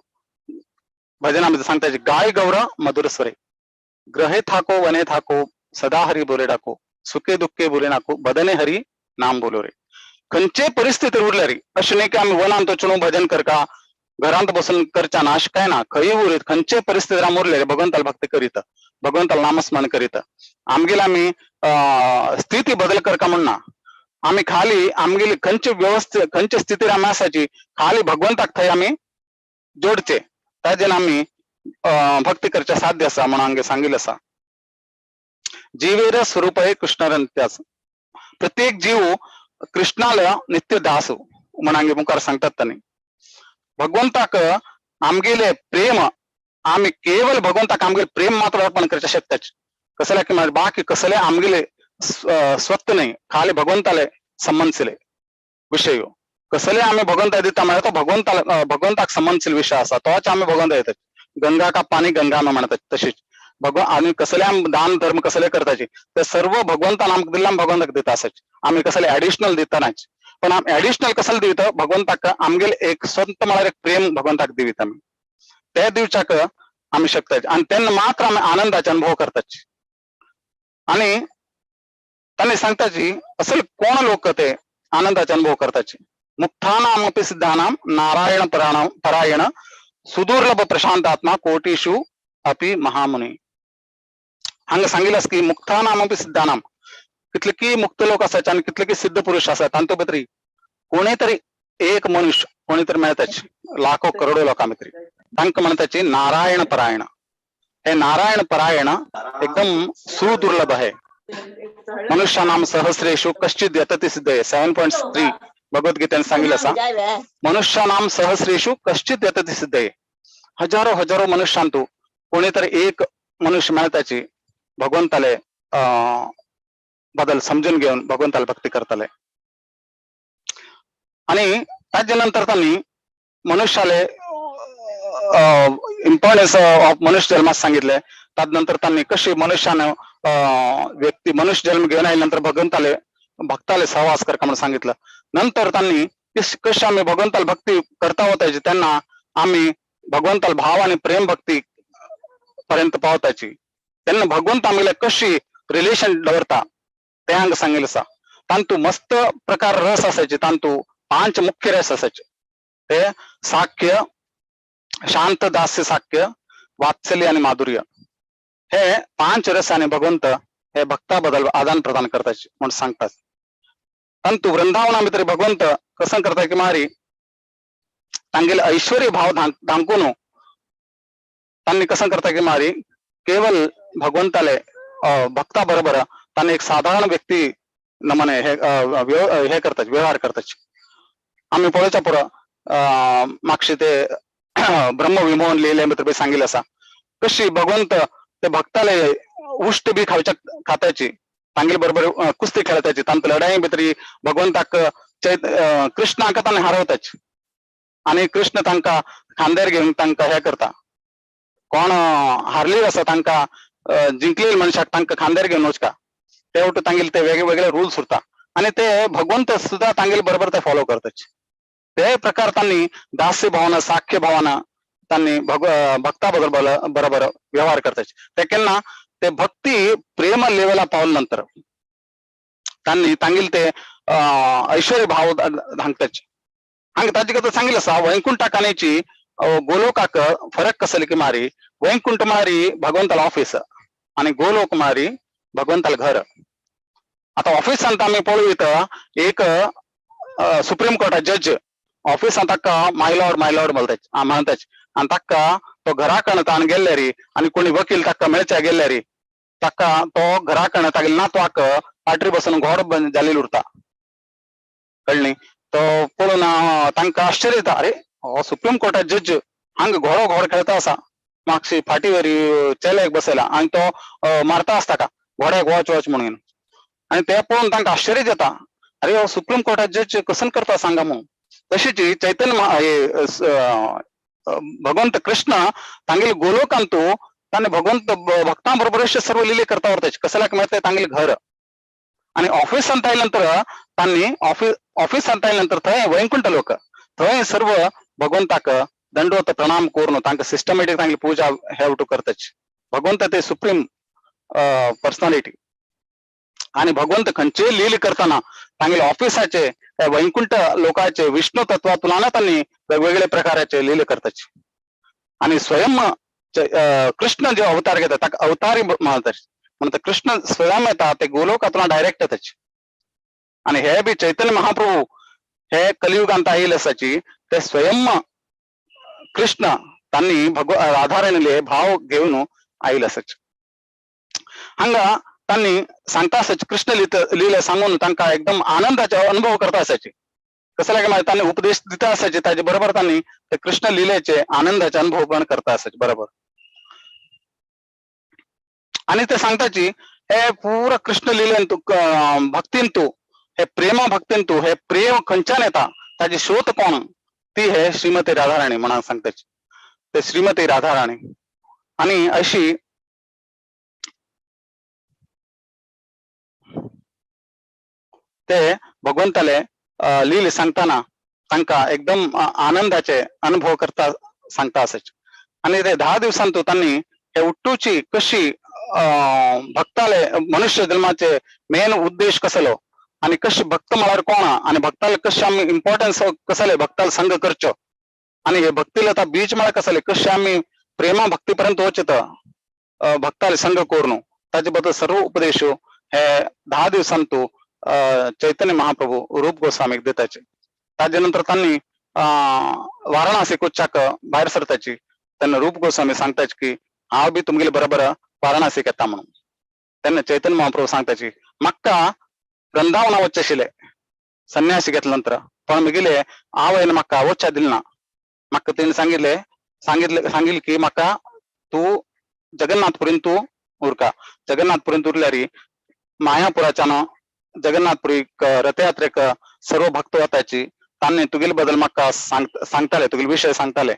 भजनामध्ये सांगताच गाय गौर मधुर स्वरे, ग्रहे थाको वने थाको सदा हरी बोले डाको, सुखे दुःखे बोले नाको बदने हरी नाम बोलो रे. खंयचे परिस्थिती उरल्या रे, अशें न्ही की आमी वनांत वचून भजन करका घरांत बसून करच्या ना, अशें काय ना. खंय उरीत खंयचे परिस्थितीर आमी उरले रे भगवंताल भक्ती करीत, भगवंताल नामस्मरण करीत. आमगेले आमी स्थिती बदल करका म्हण ना, आमी खाली आमगेली खंयचे व्यवस्थे खंयचे स्थितीर आमी आसाची खाली भगवंताक थंय आमी जोडचे, ताजेन आमी भक्ती करचे साध्य आसा म्हणून हांगे सांगिल्लें आसा. जीवेर स्वरूप हे कृष्ण, प्रत्येक जीव कृष्णाला नित्य दास म्हणून हांगे मुखार सांगतात तांणी. भगवंताक आमगेले प्रेम, आमी केवल भगवंताक आमगेले प्रेम मात्र अर्पण करचे शकताच, कसले की बाकी कसले आमगेले स्वत्त न्हय, खाली भगवंताले संबंधिले विशय. कसले आमी भगवंता दिता म्हळ्यार तो भगवंताला भगवंताक संबंधिल विशय आसा, तोच आमी भगवंता दितात. गंगा का पाणी गंगा में म्हणतात तशीच भगवान. आमी कसले आमी दान धर्म कसले करताची ते सर्व भगवंतान आमकां दिल्ले आमी भगवंताक दिता आसाच, आमी कसले एडिशनल दिता नाच. पण आमी एडिशनल कसले दिता भगवंताक आमगेले एक स्वंत म्हळ्यार एक प्रेम भगवंताक दिवीत आमी, ते दिवच्याक आमी शकता आनी तेन्ना मात्र आमी आनंदाचे अनुभव करताच. आनी तांणी सांगताची असल कोण लोक ते आनंदाचे अनुभव करताची. मुक्तानाम अपि सिद्धानाम नारायण परायण सुदुर्लभ प्रशांत आत्मा कोटीशु अपि महामुनी. हांगा सांगिल्लें आसा की मुक्तानाम अपि सिद्धानाम, कितले की मुक्त लोक आसात आनी कितले की सिद्ध पुरुष आसात तांचे भितर कोणी तरी एक मनुष्य कोणी तरी मेळटाच लाखो करोडो लोकां भितर, तांकां म्हणटाची नारायण परायण. हे नारायण परायण एकदम सुदुर्लभ आहे. मनुष्यानाम सहस्रेषु कश्चित यतति सिद्धये, 7.3 भगवद्गीतेन सांगिल्लें आसा. मनुष्यानाम सहस्रेषु कश्चित यतति सिद्धये, हजारो हजारो मनुष्यांतु कोणी तरी एक मनुष्य मेळटाची भगवंताले बदल समजून घेवन भगवंताले भक्ती करतले. आणि ताजे नंतर तांणी मनुष्याले इम्पॉर्टन्स ऑफ मनुष्य जन्मात सांगितले. त्यानंतर त्यांनी कशी मनुष्यानं व्यक्ती मनुष्य जन्म घेऊन आल्यानंतर भगवंताले भक्ताले सहवास करका म्हणून सांगितलं. नंतर त्यांनी कशी आम्ही भगवंताला भक्ती करता होताची त्यांना आम्ही भगवंताला भाव आणि प्रेम भक्ती पर्यंत पावताची, त्यांना भगवंत आम्हाला कशी रिलेशन दवरता ते हांगा सांगितलं आसा. तांतू मस्त प्रकार रस असायचे, तांतू 5 मुख्य रस असायचे, ते साख्य, शांत दास्य साख्य, वात्सल्य आणि माधुर्य. हे 5 रसाने भगवंत हे भक्ताबद्दल आदान प्रदान करतात म्हणून सांगतात. परंतु वृंदावना भितर भगवंत कसं करता की मारी तांगेले ऐश्वर्य भाव धांकून तांणी कसं करता की मारी केवल भगवंताले भक्ता बरोबर तांणी एक साधारण व्यक्ती नमने हे हे करतात, व्यवहार करतात. आम्ही पळोवच्या पुरो मागशे ते ब्रह्मविमोहन लिहिले भितर बी सांगिल्लें आसा कशी भगवंत ते भक्ताले उश्ट बी खावच्या खाताची, तांगेले बरोबर कुस्ती खेळताची, तांचे लढाई भितर भगवंताक कृष्णाक तांणी हारवताची आनी कृष्ण तांकां खांद्यार घेवन तांकां हे करता. कोण हारलेले आसा तांकां जिंकलेले मनशाक तांकां खांद्यार घेवन वचका, ते वटेन तांगेले ते वेगळे वेगळे रुल्स उरता आनी ते भगवंत सुद्दां तांगेले बरोबर ते फॉलो करताची. ते प्रकार तांणी दास्य भावना साख्य भावना तांणी भक्ता बरोबर बरोबर व्यवहार करताची. ते केन्ना ते भक्ती प्रेम लेवला पावले नंतर तांणी तांगेले ते ऐश्वर्य भाव धांकताची. हांगा ताजे कथा सांगिल्लें आसा वैकुंठाक आनी गोलोकाक फरक कसले की मारी वैकुंठ मारी भगवंताला ऑफिस आनी गोलोक मारी भगवंताला घर. आता ऑफिसांत आमी पळयत एक सुप्रीम कोर्टा जज ऑफिसांत ताका my lord my lord म्हणताच आनी ताका तो घरा कण ताण गेल्ले री आनी कोणी वकील ताका मेळच्या गेल्ले री ताका तो घरा कण तागेले नातवाक पाटरी बसून घोड जालेली उरता, कळ्ळी. तो पळोवन तांकां आश्चर्य येता, अरे हो सुप्रीम कोर्टा जज हांगा घोडो घोड खेळता आसा, मागशी फाटीवरी चेल्याक बसयला आनी तो मारता आसता का घोड्याक वच वच म्हणून. आनी ते पळोवन तांकां आश्चर्य येता, अरे हो सुप्रीम कोर्टा जज कसन करता सांगा म्हणून. तशीच चैतन्य भगवंत कृष्ण तांगेले गोलोकांतू तांणी भगवंत भक्तां बरोबर सर्व लिले करता वरताची. कसल्याक मेळटा तांगेलें घर. आनी ऑफिसांत आयले नंतर तांणी ऑफिसांत आयले नंतर थंय वैकुंठ लोक थंय सर्व भगवंताक दंडवत प्रणाम करून तांकां सिस्टमॅटीक तांगेली पूजा have to करताची. भगवंत ते सुप्रीम पर्सनालिटी. आणि भगवंत खंयचेय लील करताना तांगेले ऑफिसाचे वैकुंठ लोकाचे विष्णू तत्वातून तांणी वेगवेगळे प्रकाराचे लील करताची. आणि स्वयं कृष्ण जे अवतार घेता ताका अवतारी म्हणतात. म्हणटा कृष्ण स्वयं येता ते गोलोकातून डायरेक्ट येताची. आणि हे बी चैतन्य महाप्रभू हे कलियुगांत आयिल्ले आसाची ते स्वयं कृष्ण तांणी राधाराणीले भाव घेवन आयिल्ले आसाची. हांगा तांणी सांगता आसाची कृष्ण लिले सांगून तांकां एकदम आनंदाचे अनुभव करता आसाची. कसले काय मागीर तांणी उपदेश दिता आसाचे ताजे बरोबर तांणी ते कृष्ण लिलेचे आनंदाचे अनुभव पण करता आसाचे बरोबर. आणि ते सांगताची हे पुरा कृष्ण लिलेन तू भक्तीन तू हे प्रेमा भक्तीन तू हे प्रेम खंयच्यान येता ताजी शोध कोण ती हे श्रीमती राधाराणी म्हणून सांगताची. ते श्रीमती राधाराणी. आणि अशी ते भगवंताले लील सांगताना तांकां एकदम आनंदाचे अनुभव करता सांगता आसाचे. आणि ते 10 दिवसांतू तांणी हे उट्टूची कशी भक्ताले मनुष्य जन्माचे मेन उद्देश कसलो आणि कशी भक्त म्हळ्यार कोण आणि भक्ताले कशे आमी इम्पॉर्टन्स कसले भक्ताले संग करचो आणि हे भक्तीला आता बीज म्हळ्यार कसले कशे आमी प्रेमा भक्ती पर्यंत वचत भक्ताले संग करून ताजे बद्दल सर्व उपदेश हे 10 दिवसांतू चैतन्य महाप्रभू रूप गोस्वामीक दिताचे. ताजे नंतर तांणी वाराणसी कोचाक भायर सरताची. तेन्ना रूप गोस्वामी सांगताचे की हांव बी तुमगेले बरोबर वाराणसीक येता म्हणून. तेन्ना चैतन्य महाप्रभू सांगताची म्हाका वृंदावना वचचें आशिल्लें संन्यासी घेतले नंतर पण म्हगेले आवयन म्हाका वच्चा दिलें ना. म्हाका तेणी सांगिल्लें सांगितलें सांगिल्लें की म्हाका तूं जगन्नाथपुरीन तूं उरका. जगन्नाथपुरीन उरल्यार मायापुराच्यान जगन्नाथपुरीक रथयात्रेक सर्व भक्त वताची तांणी तुगेले बद्दल म्हाका सांगताले तुगेले विशय सांगताले.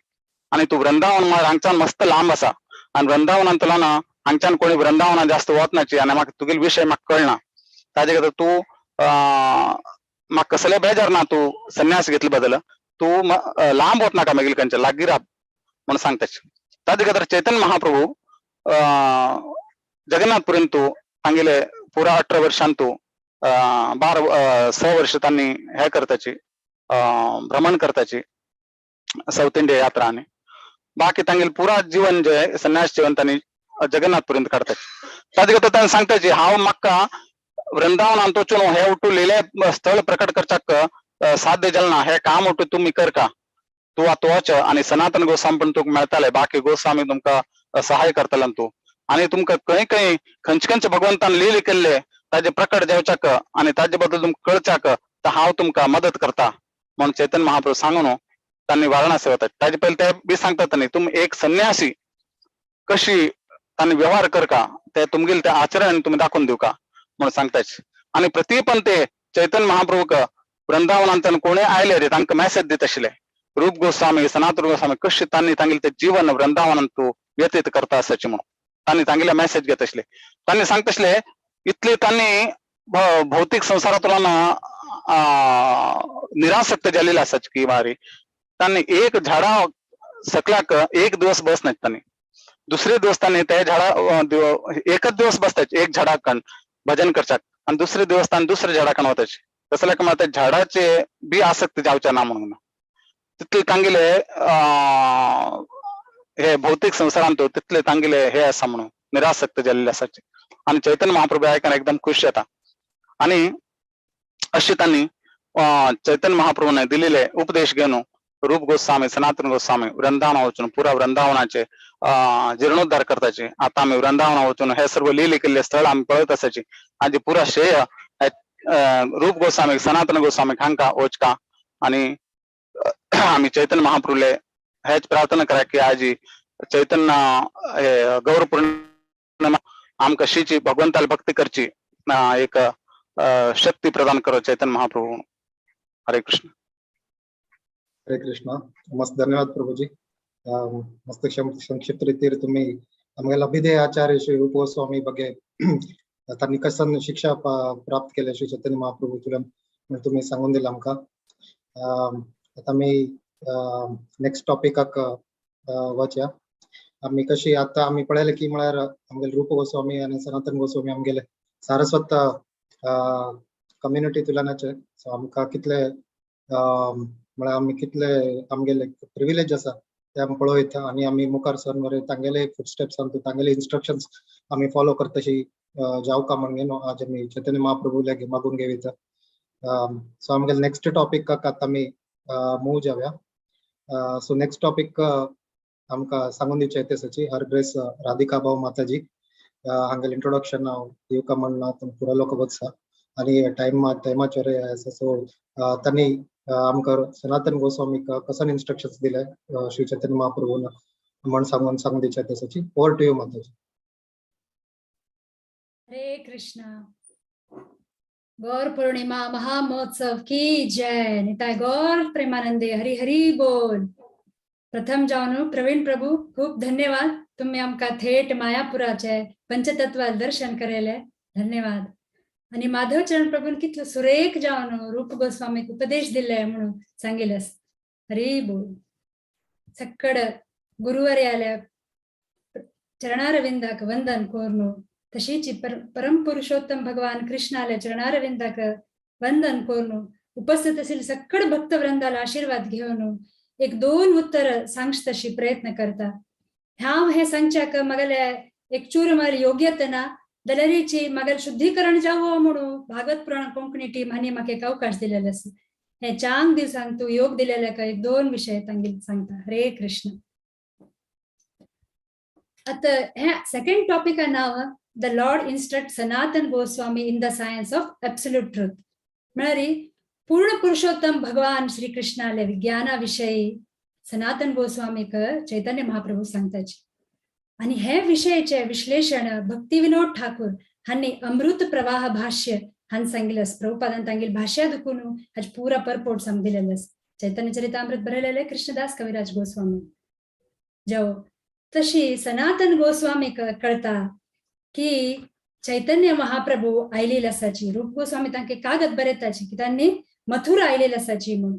आनी तूं वृंदावन म्हळ्यार हांगच्यान मस्त लांब आसा आनी वृंदावनांतल्यान हांगच्यान कोणी वृंदावनान जास्त वचनाची आनी म्हाका तुगेले विशय म्हाका कळना. ताजे खातीर तूं म्हाका कसले बेजार ना तूं संन्यास घेतले बद्दल तूं लांब वचनाका मागीर खंयच्या लागीं राब म्हणून सांगताची. ताजे खातीर चैतन्य महाप्रभू जगन्नाथपुरीन तूं तांगेले पुरा 18 वर्षांत तूं 12 वर्ष तांणी हे करताची भ्रमण करताची साऊथ इंडिया यात्रा. आनी बाकी तांगेले पुरा जीवन जे संन्यास जीवन तांणी जगन्नाथपुरींत काडताची. ताजे खातीर तांणी सांगताची हांव म्हाका वृंदावनांत वचून हे उठू लिले स्थळ प्रकट करचाक साध्य जालें ना. हे काम उठू तुमी करका तूं आतां वच आनी सनातन गोस्वामी पण तुका मेळटाले बाकी गोस्वामी तुमकां सहाय करतले तूं आनी तुमकां खंय खंय खंयचे खंयचे भगवंतान लिले केल्ले ताजे प्रकट जावच्याक आनी ताजे बद्दल तुमकां कळच्याक तर हांव तुमकां मदत करता म्हणून चैतन्य महाप्रभू सांगून तांणी वाराणसी वतात. ताजे पयलीं ते बी सांगतात न्ही तुमी एक संन्यासी कशी तांणी व्यवहार करका ते तुमगेले ते आचरण तुमी दाखोवन दिवका म्हणून सांगताच. आनी प्रतिपण ते चैतन्य महाप्रभूक वृंदावनांतल्यान कोणूय आयले रे तांकां मॅसेज दित आशिल्ले रूप गोस्वामी सनातन गोस्वामी कशें तांणी तांगेलें ते जीवन वृंदावनांत व्यतीत करता आसाचे म्हणून तांणी तांगेले मॅसेज घेत आशिल्ले. तांणी सांगता आशिल्ले इतले तांणी भौतिक संवसारांतल्यान निरासक्त जाल्ले आसाचे की मारी तांणी एक झाडा सकलाक एक दिवस बसनात तांणी दुसरे दिवस तांणी ते झाडा एकच दिवस बसतात एक झाडाकण भजन करचाक आनी दुसरे दिवस तांणी दुसऱ्या झाडाकण वताचे. तसल्याक त्या झाडाचे बी आसक्त जावचे ना म्हणून तितले तांगेले हे भौतिक संवसारांत तितले तांगेले हे आसा म्हणून निरासक्त जाल्ले आसाचे. आनी चैतन्य महाप्रभू आयकून एकदम खुश जाता. आनी अशें तांणी चैतन्य महाप्रभूने दिलेले उपदेश घेवन रूप गोस्वामी सनातन गोस्वामी वृंदावना वचून पुरा वृंदावनाचे जीर्णोद्धार करताचे. आता आमी वृंदावना वचून हे सर्व लिले केल्ले स्थळ आमी पळयत आसाची आनी पुरा श्रेय रूप गोस्वामी सनातन गोस्वामी हांकां वचका. आनी आमी चैतन्य महाप्रभूले हेच प्रार्थना करा की आजी चैतन्य हे गौरपूर्णिमा आमकां कशीची भगवंताला भक्ती करची एक शक्ती प्रदान करो चैतन्य महाप्रभू. हरे कृष्ण. हरे कृष्ण. मस्त, धन्यवाद प्रभूजी. मस्त संक्षिप्त रीतीर तुम्ही आमगेले अभिधेय आचार्य श्री रूप गोस्वामी ಬಗ್ಗೆ तांणी कसन शिक्षा प्राप्त केले श्री चैतन्य महाप्रभू तुल्यान म्हण तुमी सांगून दिला आमकां. आतां आमी नेक्स्ट टॉपिकाक वचया. आमी कशी आतां आमी पळयलें की म्हळ्यार आमगेले रूप गोस्वामी आनी सनातन गोस्वामी आमगेले सारस्वत कम्युनिटी तुलनाचे. सो आमकां कितले म्हळ्यार आमी कितले आमगेले प्रिविलेज आसा ते आमी पळयता आनी आमी मुखार सरन बरे तांगेले फुटस्टेप्स तांगेले इन्स्ट्रक्शन्स आमी फॉलो करतशी जावका म्हण न्हू आज आमी चैतन्य महाप्रभू लागीं मागून घेवता. सो आमगेले नेक्स्ट टॉपिकाक आतां आमी मूव जावया. सो नेक्स्ट टॉपिक आमकां सांगून दिवचें तेसाची हर ग्रेस राधिका भाऊ माताजी हांगेले इंट्रोडक्शन हांव दिवका म्हण पुरो लोक वचसा आनी टायमाचेर आसा. सो तांणी आमकां सनातन गोस्वामीक कसन इन्स्ट्रक्शन्स दिले श्री चैतन्य महाप्रभून म्हण सांगून सांगून दिवचें तेसाची. Over to you Mataji. Hare Krishna. Gaur Purnima Mahamahotsava की जय. निताय गौर प्रेमानंदे हरी हरी बोल. प्रथम जावन प्रवीण प्रभू खूप धन्यवाद, तुम्ही आमकां थेट मायापुराचे पंचतत्वा दर्शन करेले, धन्यवाद. आणि माधव चरण प्रभून कितलो सुरेख जावन रूप गोस्वामीक उपदेश दिले म्हणून सांगिलस. हरी बोल. सक्कड गुरुवारी आल्या चरणारविंदाक वंदन कोरनो, तशीच परम पुरुषोत्तम भगवान कृष्णाले चरणारविंदाक वंदन कोरनो, उपस्थित असेल सक्कड भक्तवृंदाला आशीर्वाद घेवन एक दोन उत्तर सांगश तशी प्रयत्न करता. हांव हे सांगच्याक मगले एक चूरमार योग्यता ना दलरीची मगल शुद्धीकरण जावो म्हणून भागवत पुराण कोंकणी टीम हांणी म्हाका एक अवकाश दिलेले आसा. हे चांग दिवसांक तूं योग दिलेले का एक दोन विशय तांगेले सांगता. हरे कृष्ण. आतां हे सेकंड टॉपिका नांव the lord instruct Sanatan Goswami in the science of absolute truth. म्हळ्यार पूर्ण पुरुषोत्तम भगवान श्री कृष्णाले विज्ञाना विषयी सनातन गोस्वामीक चैतन्य महाप्रभू सांगताची. आणि हे विषयाचे विश्लेषण भक्ती विनोद ठाकूर हांणी अमृत प्रवाह भाष्य हांणी सांगिल्लें. प्रभुपादान तांगेले भाष्या दुखून हाचे पुरा परपोट सांग दिलेलें आसा. चैतन्य चरितामृत बरयलेलें कृष्णदास कविराज गोस्वामी. जेव तशी सनातन गोस्वामीक कळता की चैतन्य महाप्रभू आयलेले आसाची. रूप गोस्वामी तांकां कागद बरयताची की तांणी मथुरा आयलेले आसाची म्हणून.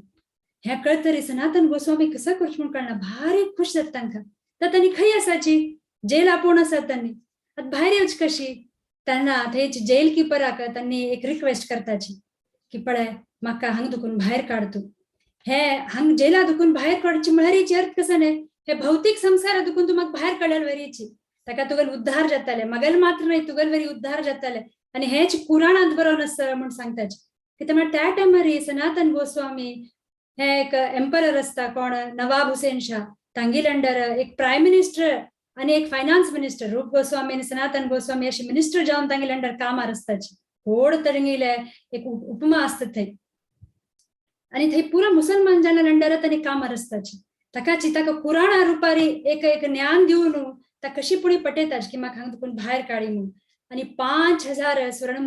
हें कळतरी सनातन गोस्वामी कसो करचें म्हूण कळना, भारी खुश जाता तांकां. तर तांणी खंय आसाची जेल आपोवन आसात तांणी, आतां भायर येवची कशी. तेन्ना थंयची जेल किपराक तांणी एक रिक्वेस्ट करताची की पळय म्हाका हांगा दुखून भायर काड तूं. हे हांग जेला दुखून भायर काडची म्हळ्यार अर्थ कसो न्हय, हे भौतीक संवसारा दुखून तूं म्हाका भायर काडल्यार वरीची ताका तुगेल उद्धार जाताले, मगेल मात्र न्हय तुगेल वरी उद्धार जाताले. आनी हेच पुराणांत बरोवन आसा म्हूण सांगताची. कित्याक म्हळ्यार त्या टायमार सनातन गोस्वामी हे एक एम्परर आसता कोण नवाब हुसेन शाह, तांगेले अंडर एक प्रायम मिनिस्टर आनी एक फायनान्स मिनिस्टर रूप गोस्वामी आनी सनातन गोस्वामी अशे मिनिस्टर जावन तांगेले अंडर कामार आसताची. व्हड तांगेले एक उपमा आसता थंय. आनी थंय पुरा मुसलमान जाणां अंडर तांणी कामार आसताची. ताकाची ताका पुराणा रुपारी एक एक ज्ञान दिवन ताका कशी पुणी पटयताची की म्हाका हांगा दुखून भायर काडी म्हणून. आनी 5000 स्वर्ण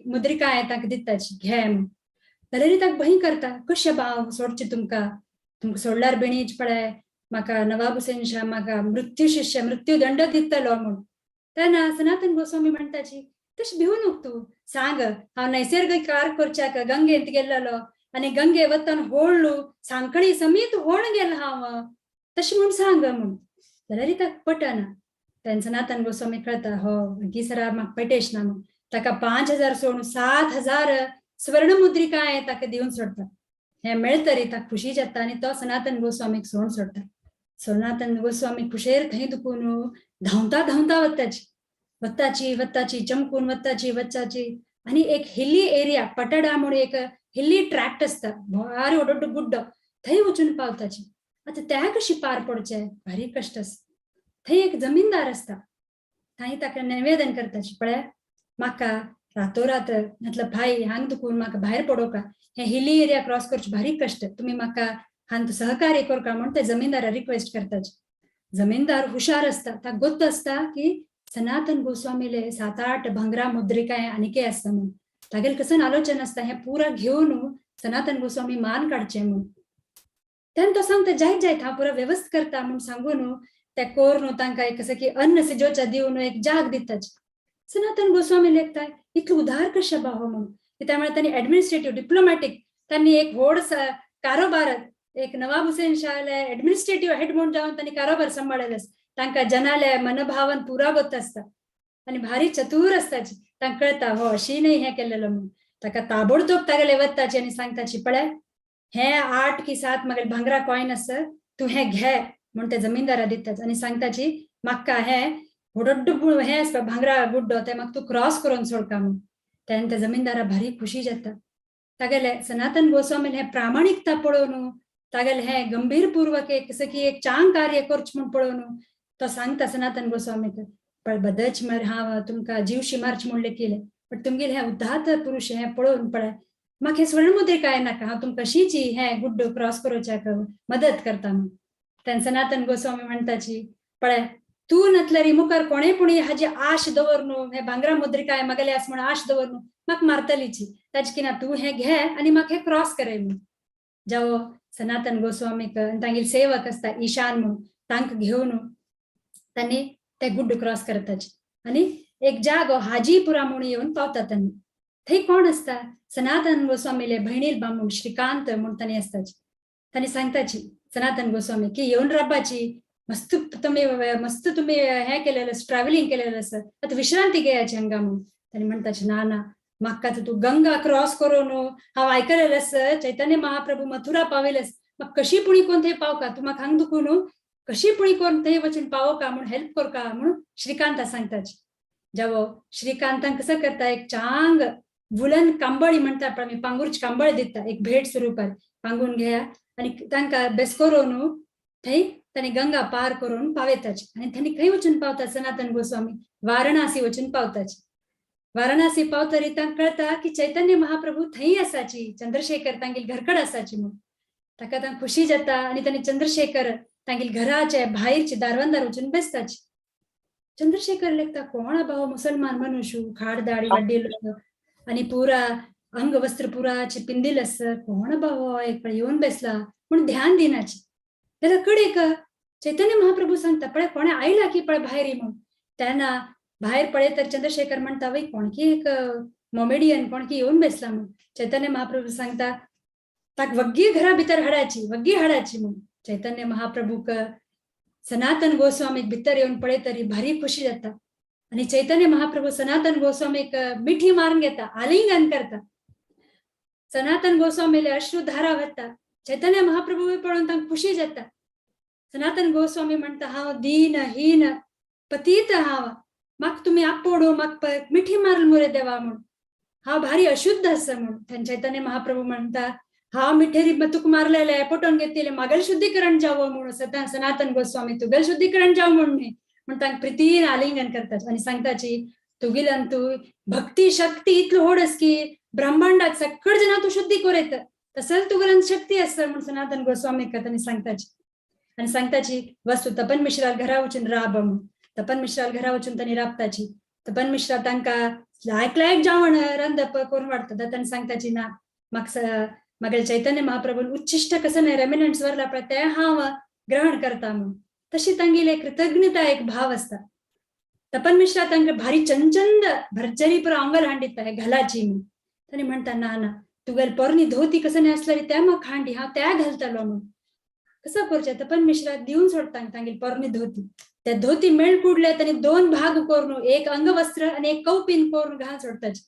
मुद्रिका ताका दिताची घे म्हणून. जाल्यार ताका भंय करता कशें भाव सोडचे तुमकां, तुमकां सोडल्यार बेणीच पळय म्हाका नवाब हुसेन शाह म्हाका मृत्यू शिष्य मृत्यूदंड दितलो म्हणून. तेन्ना सनातन गोस्वामी म्हणटाची तशें भिवू नको तूं, सांग हांव नैसर्गिक कार करच्याक गंगेंत गेल्लो आनी गंगे वतान होळ्ळू सांकळी समेत होळ गेलो हांव, तशें म्हूण सांग म्हणून. जाल्यार ताका पटना. तेन्ना सनातन गोस्वामी कळता हो गिसरा म्हाका पटेश ना म्हणून. ताका 5000 सोडून 7000 स्वर्ण मुद्रिका ताका दिवन सोडटा. हें मेळतरी ताका खुशी जाता आनी तो सनातन गोस्वामीक सोडून सोडटा. सनातन गोस्वामी खुशेर थंय दुखून धांवता धांवता वताची वताची वताची चमकून वताची वचाची. आनी एक हिली एरिया पटडा म्हणून एक हिली ट्रॅक्ट आसता भारी व्हडलो गुड्डो, थंय वचून पावताची. आतां त्या कशी पार पडचें भारी कश्ट आसा. थंय एक जमीनदार आसता, थंय ताका निवेदन करताची पळय म्हाका रातोरात मतलब भाई हांग दुखून म्हाका भायर पडोवका, हे हिली एरिया क्रॉस करचे भारी कश्ट, तुमी म्हाका हांग सहकार्य करका म्हूण ते जमीनदारा रिक्वेस्ट करताची. जमीनदार हुशार आसता, ताका गोत्त आसता की सनातन गोस्वामीले 7-8 भांगरा मुद्रिका आनीकय आसता म्हणून. तागेले कसन आलोचन आसता हें पुरा घेवन सनातन गोस्वामी मान काडचें म्हणून. तेन्ना तो सांगता जायत जायत हांव पुरा वेवस्थ करता म्हूण सांगून ते करून तांकां एक कसं की अन्न सिजोच्या दिवन एक जाग दिताची. सनातन गोस्वामी लेखताय इतलो उदार कशे भाव म्हणून. त्यामुळे त्यांनी ऍडमिनिस्ट्रेटिव्ह डिप्लोमॅटिक त्यांनी एक व्हड कारोबार एक नवाब हुसेन शाहले ऍडमिनिस्ट्रेटिव्ह हेड म्हणून जावन त्यांनी कारभार सांभाळलेले आसा. तांकां जनाले मनभावन पुरा गोत आसता आनी भारी चतूर आसताची. तांकां कळटा हो अशी न्ही हें केलेलो म्हणून. ताका ताबडतोब तागेले वताची आनी सांगताची पळय हे 8 की 7 मगेले भांगरा कॉयन आसा तूं हें घे म्हूण ते जमीनदारा दितात आनी सांगताची म्हाका हें व्हडोड्डो हें आसता भांगरा गुड्डो ते म्हाका तूं क्रॉस करून सोडका म्हूण. तेन्ना त्या जमीनदारा भारी खुशी जाता. तागेले सनातन गोस्वामीन हें प्रामाणिकता पळोवन तागेले हें गंभीरपूर्वक एक कसं की एक चांग कार्य करचें म्हूण पळोवन तो सांगता सनातन गोस्वामीक पळय बदच मर हांव तुमकां जीवशी मारचें म्हूण लेखिलें पण तुमगेले हें उदात्त पुरुश हें पळोवन पळय म्हाका हें स्वर्णमुद्रिकाय नाका हांव तुमकां कशीची हें गुड्डो क्रॉस करोवच्याक मदत करता म्हूण. तेन्ना सनातन गोस्वामी म्हणटाची पळय तूं नातल्यार मुखार कोणेय पुणी हाजी आश दवर न्हू हे भांगरा मुद्रिकाय मगेले आस म्हणून आश दवर न्हू म्हाका मारतलीची ताजे की ना तूं हें घे आनी म्हाका हें क्रॉस करय म्हूण. जावो सनातन गोस्वामीक तांगेले सेवक आसता ईशान म्हूण तांकां घेवन तांणी ते गुड्डो क्रॉस करताची आनी एक जागो हाजीपुरा म्हूण येवन पावता. तांणी थंय कोण आसता सनातन गोस्वामीले भयणील बामूण श्रीकांत म्हूण तांणी आसताची. तांणी सांगताची सनातन गोस्वामी की येवन रावपाची मस्त तुमी मस्त तुमी हें केलेलें ट्रॅव्हलिंग केलेलें आसा आतां विश्रांती घेयाची हांगा म्हूण. तांणी म्हणटाची ना ना म्हाका तूं गंगा क्रॉस करून हांव आयकलेलें आसा चैतन्य महाप्रभू मथुरा पाविल्ले आसा म्हाका कशी पुणी कोण थंय पावका तूं म्हाका हांगा दुखून न्हू कशी पुणी कोण थंय वचून पावोका म्हूण हेल्प करका म्हणून श्रीकांता सांगताची. जावो श्रीकांतान कसं करता एक चांग वुलन कांबळी म्हणटा पळय आमी पांगुरची कांबळ दिता एक भेट स्वरुपार पांगून घेया आनी तांकां बेस करून थंय तांणी गंगा पार करून पावयताची. आनी तांणी खंय वचून पावता सनातन गोस्वामी वाराणसी वचून पावताची. वाराणसी पावतरी तांकां कळटा की चैतन्य महाप्रभू थंय आसाची चंद्रशेखर तांगेले घरकड आसाची म्हूण. ताका तांकां खुशी जाता आनी तांणी चंद्रशेखर तांगेले घराचे भायरचे दारवंदार वचून बेसताची. चंद्रशेखर लेखता कोण भाव मुसलमान मनुष्य खाड दाडी वाडिल्लो आनी पुरा अंगवस्त्र पुराचे पिंदिल आसा कोण भाव एक येवन बेसला म्हूण ध्यान दिनाची. जाल्यार कडेक चैतन्य महाप्रभू सांगता पळय कोणें आयला की पळय भायर म्हूण. तेन्ना भायर पळय तर चंद्रशेखर म्हणटा वय कोणकी एक मोमेडियन कोणकी येवन बेसला म्हूण. चैतन्य महाप्रभू सांगता ताका वग्गी घरा भितर हाडाची वग्गी हाडाची म्हूण. चैतन्य महाप्रभूक सनातन गोस्वामीक भितर येवन पळय तरी भारी खुशी जाता आनी चैतन्य महाप्रभू सनातन गोस्वामीक मिठी मारून घेता आलिंगन करता. सनातन गोस्वामीले अश्रुधारा वता. चैतन्य महाप्रभू पळोवन तांकां खुशी जाता. सनातन गोस्वामी म्हणटा हांव दीन हीन पतीत हांव म्हाका तुमी आपोडू म्हाका मिठी मारल मुरे देवा म्हूण हांव भारी अशुद्ध आसा म्हूण. तेन्ना चैतन्य महाप्रभू म्हणटा हांव मिठेरी तुका मारलेले पटोवन घेतिल्ले म्हागेलें शुद्धीकरण जावं म्हूण सनातन गोस्वामी तुगेलें शुद्धीकरण जावं म्हूण न्ही म्हूण तांकां प्रितीन आलिंगन करतात आनी सांगताची तुगेल्यान तूं भक्ती शक्ती इतलो व्हड आसा की ब्रह्मांडाक सकळ जाणां तूं शुद्धी करयता तसंच तुगेल्यान शक्ती आसा म्हूण सनातन गोस्वामीक तांणी सांगताची. आनी सांगताची वस्तू तपन मिश्रा घरा वचून राब म्हूण. तपन मिश्रा घरा वचून तांणी राबताची. तपन मिश्रा तांकां लायक लायक जेवण रांदप करून वाडटा. तांणी सांगताची ना म्हाका म्हागेले चैतन्य महाप्रभून उच्छिश्ट कसं न्हय रेमिनंट्स वरला पळय तें हांव ग्रहण करता म्हूण. तशी तांगेली कृतज्ञता एक भाव आसता. तपन मिश्रा तांकां भारी चंचंद भरचरी पुरो आंगल हांडिता हे घालाची म्हूण. तांणी म्हणटा ना ना तुगेले पोरणी धोती कसं न्हय आसल्यार त्या म्हाका हांडी हांव त्या घालतलो म्हूण. कसं करचें तपन मिश्रा दिवन सोडटा तांगेली पोरणी धोती. त्या धोती मेळ कुडले तांणी 2 भाग करून एक अंगवस्त्र आनी एक कौपीन करून घाल सोडटाची.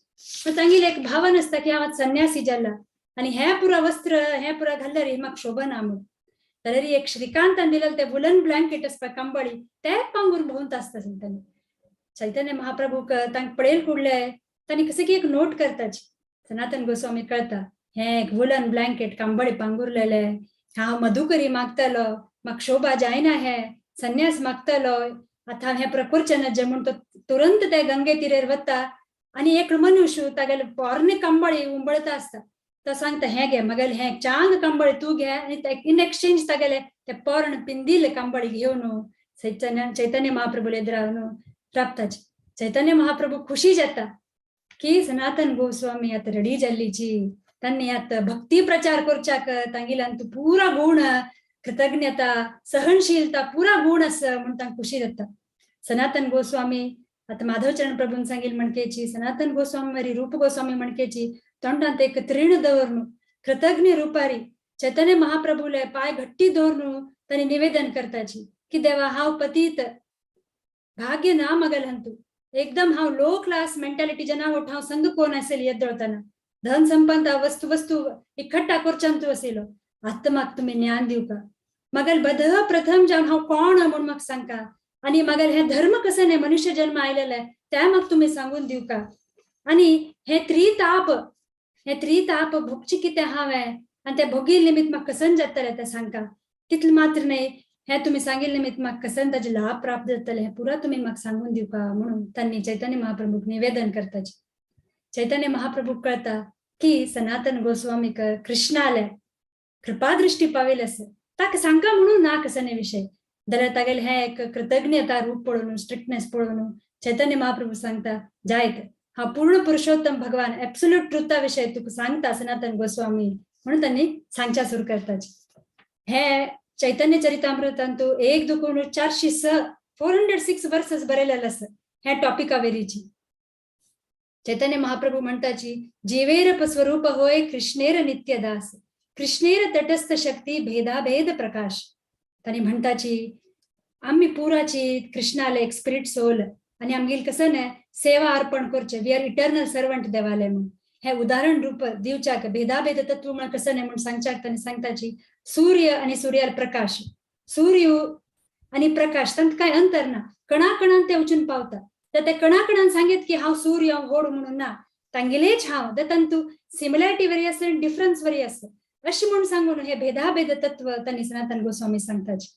पण तांगेली एक भावना आसता की हांव संन्यासी जाला आनी हें पुरा वस्त्र हें पुरा घालल्यार म्हाका शोभना म्हूण. जाल्यार एक श्रीकांतान दिलेलें तें वुलन ब्लँकेट आसता कंबळी तें पांगूर भोंवता आसता तांणी. चैतन्य महाप्रभूक तांकां पळयल कुडले तांणी कसं की एक नोट करताची. सनातन गोस्वामी कळता हें एक वुलन ब्लँकेट कंबळी पांगुरलेले हांव मधुकरी मागतालो म्हाका शोभा जायना हे संन्यास मागतालो आतां हें प्रकुरचें नजे म्हूण तो तुरंत ते गंगे तिरेर वता आनी एक मनुष्य तागेले पोरणी कंबळी उंबळता आसता. तो सांगता हें घे मगेले हें चांग कंबळी तूं घे आनी इन एक्सचेंज तागेले ते पोरण पिंदिल्ले कंबळी घेवन चैतन्य महाप्रभूले एदरावन राबताची. चैतन्य महाप्रभू खुशी जाता की सनातन गोस्वामी आतां रेडी जाल्लीची तांणी आतां भक्ती प्रचार करच्याक तांगेल्यान तूं पुरा गुण कृतज्ञता, सहनशीलता पुरा गुण आसा म्हणून तांकां खुशी जाता. सनातन गोस्वामी आतां माधवचरण प्रभून सांगील म्हणकेची, सनातन गोस्वामी मरी रूप गोस्वामी म्हणकेची तोंडांत एक तृण दवरनु कृतज्ञ रुपारी चैतन्य महाप्रभूले पाय घट्टी दवरनु तांणी निवेदन करताची की देवा हांव पतीत, भाग्य ना मगल हंतु, एकदम हांव लो क्लास मेंटालिटी जना वट हांव संग कोण असेल येदोळताना धन संपदा वस्तू वस्तू इकट्ठा करच्यांतू असेल, आत्ता म्हाका तुमी ज्ञान दिवका, मगल बद प्रथम जावन हांव कोण म्हणून म्हाका सांगका, आणि मगल हे धर्म कसं नाही मनुष्य जन्म आयलेले त्या म्हाका तुमी सांगून दिवका, आणि हे त्रिताप, हे त्रिताप भोगची कितें हांवें आनी ते भोगील निमित्त म्हाका कसन जातलें तें सांगका, तितलें मात्र न्हय हे तुमी सांगिल्ले निमित्त म्हाका कसन ताजे लाभ प्राप्त जातले हे पुरा तुमी म्हाका सांगून दिवका म्हणून तांणी चैतन्य महाप्रभूक निवेदन करताचे. चैतन्य महाप्रभू कळता की सनातन गोस्वामीक कृष्णाले कृपादृष्टी पावेल आसा, ताका सांगका म्हणून ना कसने विशय जाल्यार तागेले हे एक कृतज्ञता रूप पळोवन, स्ट्रिक्टनेस पळोवन चैतन्य महाप्रभू सांगता जायत हा पूर्ण पुरुषोत्तम भगवान एब्सोल्यूट ट्रुथा विशय तुका सांगता सनातन गोस्वामी म्हणून त्यांनी सांगच्या सुरू करताचे. हे चैतन्य चरितामृतांतु एक दुकून 406 406 वर्सेस बरयलेले आसा ह्या टॉपिका वेरीची. चैतन्य महाप्रभू म्हणताची जीवेर स्वरूप होय कृष्णेर नित्यदास, कृष्णेर तटस्थ शक्ती भेदाभेद प्रकाश. तांणी म्हणताची आम्ही पुराची कृष्णाले एक स्पिरिट सोल आणि आमगेल कसं न्हय सेवा अर्पण करचे, we R eternal servant देवाले म्हणून हे उदाहरण रूप दिवच्याक भेदाभेद तत्व म्हणून कसं न्हय म्हणून सांगच्याक तांणी सांगताची सूर्य आणि सूर्यार प्रकाश, सूर्य आणि प्रकाश तांकां काय अंतर ना, कणाकणान ते वचून पावता, तर त्या कणाकणान सांगीत की हांव सूर्य हांव व्हड म्हणून ना, तांगेलेच हांव, तर तांतू सिमिलॅरिटी वरी आसा आनी डिफरन्स वरी आसा अशें म्हणून सांगून हे भेदाभेद तत्व तांणी सनातन गोस्वामी सांगताची.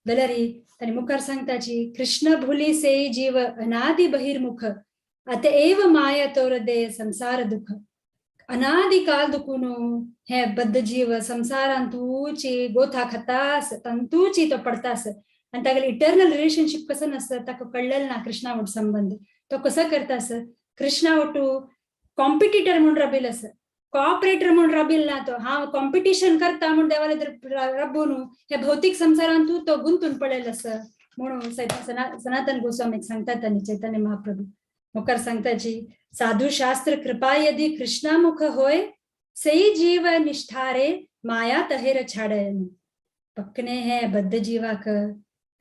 जाल्यार तांणी मुखार सांगताची कृष्ण भुली सेई जीव अनादि बहिर्मुख अतएव माया तोर दे संसार दुःख. अनादि काल दुखून हे बद्ध जीव संसारांतूची गोथा खातास, तांतूची तो पडतास आणि तागेले इटर्नल रिलेशनशीप कसं नसतं ताका कळलेलं ना कृष्णा वट संबंध तो कसं करतास, कृष्णा वटू कॉम्पिटिटर म्हणून राबील आसा, कॉपरेटर म्हणून राबील ना तो, हांव कॉम्पिटिशन करता म्हणून देवाले तर राबून हे भौतिक संसारांतू तो गुंतून पडलेलो आसा म्हणून सनातन गोस्वामीक सांगतात आनी चैतन्य महाप्रभू मुखार सांगताची साधू शास्त्र कृपा यदि कृष्णामुख होय सई जीव निष्ठारे माया तहेर छाडय. पक्कने हे बद्ध जीवाक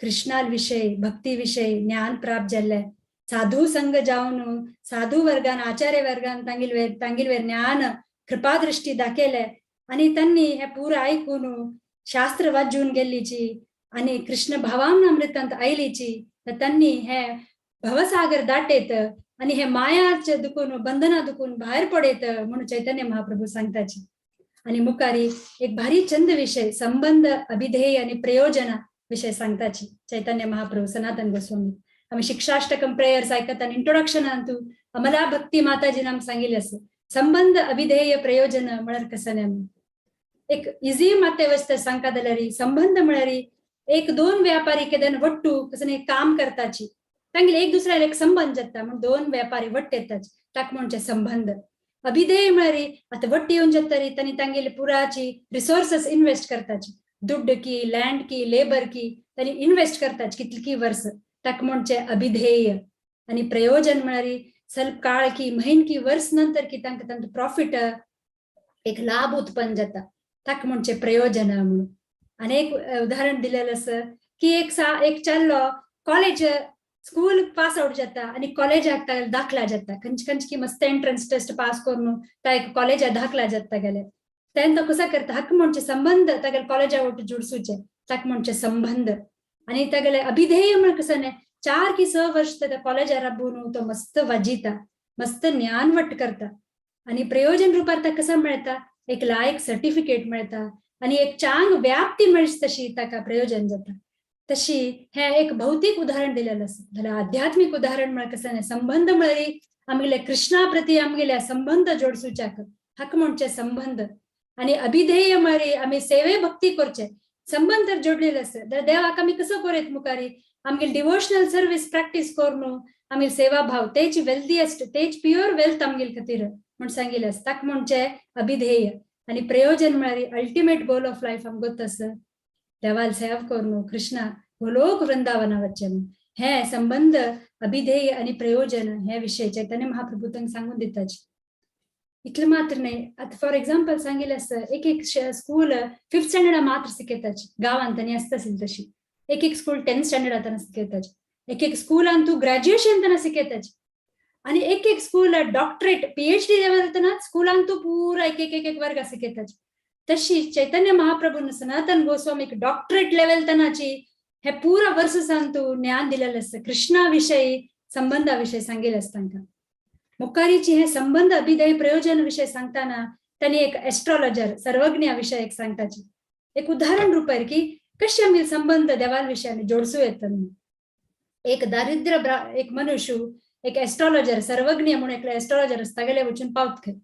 कृष्णाल विषय भक्ती विषय ज्ञान प्राप्त जाल्ले साधू संग जावन साधू वर्गान आचार्य वर्गान तांगेल ज्ञान कृपादृष्टी दाखयले आणि त्यांनी हे पुरा ऐकून शास्त्र वाजून गेल्लीची आणि कृष्ण भावामृतांत आयलीची, तर त्यांनी हे भवसागर दाटेत आणि हे मायाचे दुखून बंधना दुखून भायर पडेत म्हणून चैतन्य महाप्रभू सांगताची. आणि मुखारी एक भारी चंद विषय संबंध अभिधेय आणि प्रयोजना विषय सांगताची चैतन्य महाप्रभू सनातन गोस्वामी. आम्ही शिक्षाष्टकम प्रेयर्स ऐकत आणि इंट्रोडक्शन तू अमला भक्ती माताजी नाम सांगितलं असं संबंध अभिधेय प्रयोजन म्हळ्यार कसं न्हय एक इझी माते वस्त सांगता जाल्यार संबंध म्हळ्यार एक दोन व्यापारी केदन वट्टू कसं न्हय काम करताची तांगेले एक दुसऱ्याला एक संबंध जाता म्हणून दोन व्यापारी वट्ट येतात ताका म्हणचे संबंध. अभिधेय म्हळ्यार आतां वट्ट येवन जातरी तांणी तांगेले पुराची रिसोर्सस इन्वेस्ट करताची, दुड्ड की लँड की लेबर की तांणी इन्वेस्ट करताची कितली वर्स ताका म्हणचे अभिधेय. आणि प्रयोजन म्हळ्यार ಸ್ವಲ್ಪ काळ की म्हयन की वर्स नंतर की तांकां तांचो प्रॉफिट एक लाभ उत्पन्न जाता ताका म्हणचे प्रयोजन म्हणून. आनी एक उदाहरण दिलेलें आसा की एक चलो कॉलेज स्कूल पास आउट जाता आनी कॉलेजाक ताका दाखला जाता, खंयचे खंयचे की मस्त एंट्रन्स टेस्ट पास करून ता एक कॉलेजाक दाखला जाता गेले तेन्ना तो कसो करता हाका म्हणचे संबंध तागेले कॉलेजा वट जुडसूचे ताका म्हणचे संबंध. आनी तागेले अभिधेय म्हळ्यार कसो न्हय 4 की 6 वर्ष त्या कॉलेजार राबून तो मस्त वाजिता मस्त ज्ञानवट करता आणि प्रयोजन रुपार ताका कसं मेळटा एक लायक सर्टिफिकेट मेळटा आणि एक चांग व्याप्ती मेळची तशी ताका प्रयोजन जाता. तशी हे एक भौतिक उदाहरण दिलेलं आसा. जाल्यार आध्यात्मिक उदाहरण म्हळ्यार कसं न्हय संबंध म्हळ्यार आमगेले कृष्णा प्रती आमगेले संबंध जोडसूच्याक हाका म्हणचे संबंध. आणि अभिधेय म्हळ्यार आमी सेवे भक्ती करचे संबंध तर जोडलेले आसा जाल्यार देवाक आमी कसो करूं मुखारी आमगेले डिवोशनल सर्वीस प्रॅक्टीस करून आमगेले सेवा भाव तेच वेल्दीएस्ट तेच प्युअर वेल्थ आमगेले खातीर म्हूण सांगिल्लें आसा ताका म्हणचे अभिधेय. आनी प्रयोजन म्हळ्यार अल्टिमेट गोल ऑफ लायफ आमकां गोत आसा देवाल सेव करून कृष्णा गोलोक वृंदावना वच्चें म्हणून. हे संबंध अभिधेय आनी प्रयोजन हे विशय चैतन्य महाप्रभू तांकां सांगून दिताची. इतलें मात्र न्हय, आतां फॉर एग्जाम्पल सांगिल्लें आसता, एक एक स्कूल फिफ्थ स्टँडर्डा मात्र शिकयताची, गांवांत आनी आसता आशिल्ली तशी. एक एक स्कूल 10th स्टँडर्डांत शिकयताची, एक एक स्कुलान तूं ग्रॅज्युएशन तना शिकयताची, आनी एक एक स्कूल डॉक्टरेट PhD जातना स्कुलान तूं पुरा एक एक एक वर्ग शिकयताची. तशी चैतन्य महाप्रभून सनातन गोस्वामीक डॉक्टरेट लेवल तनाची हे पुरा वर्सान तूं ज्ञान दिलेलें आसता, कृष्णा विशयी संबंधा विशय सांगिल्लें आसता तांकां. मुखारीची हे संबंध अभिधेय प्रयोजन विशय सांगताना तांणी एक एस्ट्रोलॉजर सर्वज्ञ विशय एक सांगताची, एक उदाहरण रुपार की कशे आमी संबंध देवाल विशयान जोडसूं येता म्हणून. एक दारिद्र एक मनुष्य एक एस्ट्रोलॉजर सर्वज्ञ म्हणून एकलो एस्ट्रोलॉजर आसता, तागेले वचून पावत खंय.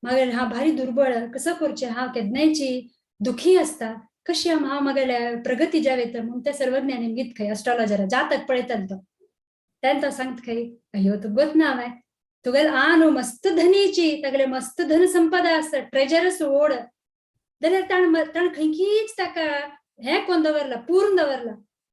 मागीर हांव भारी दुर्बळ कसो करचें, हांव केन्नायची दुखी आसता, कशी हांव मागेल्या प्रगती जावं येता म्हणून त्या सर्वज्ञान निमगीत खंय एस्ट्रोलॉजरा जातक पळयतालो तो. तेन्ना तो सांगता खंय, अयो तुगोत ना हांवें तुगेले आनु मस्त धनीची, तागेले मस्त धन संपदा आसता, ट्रेजरस ओड जाल्यार ताणें खंयचीच ताका हें कोण दवरला, पूर्ण दवरला.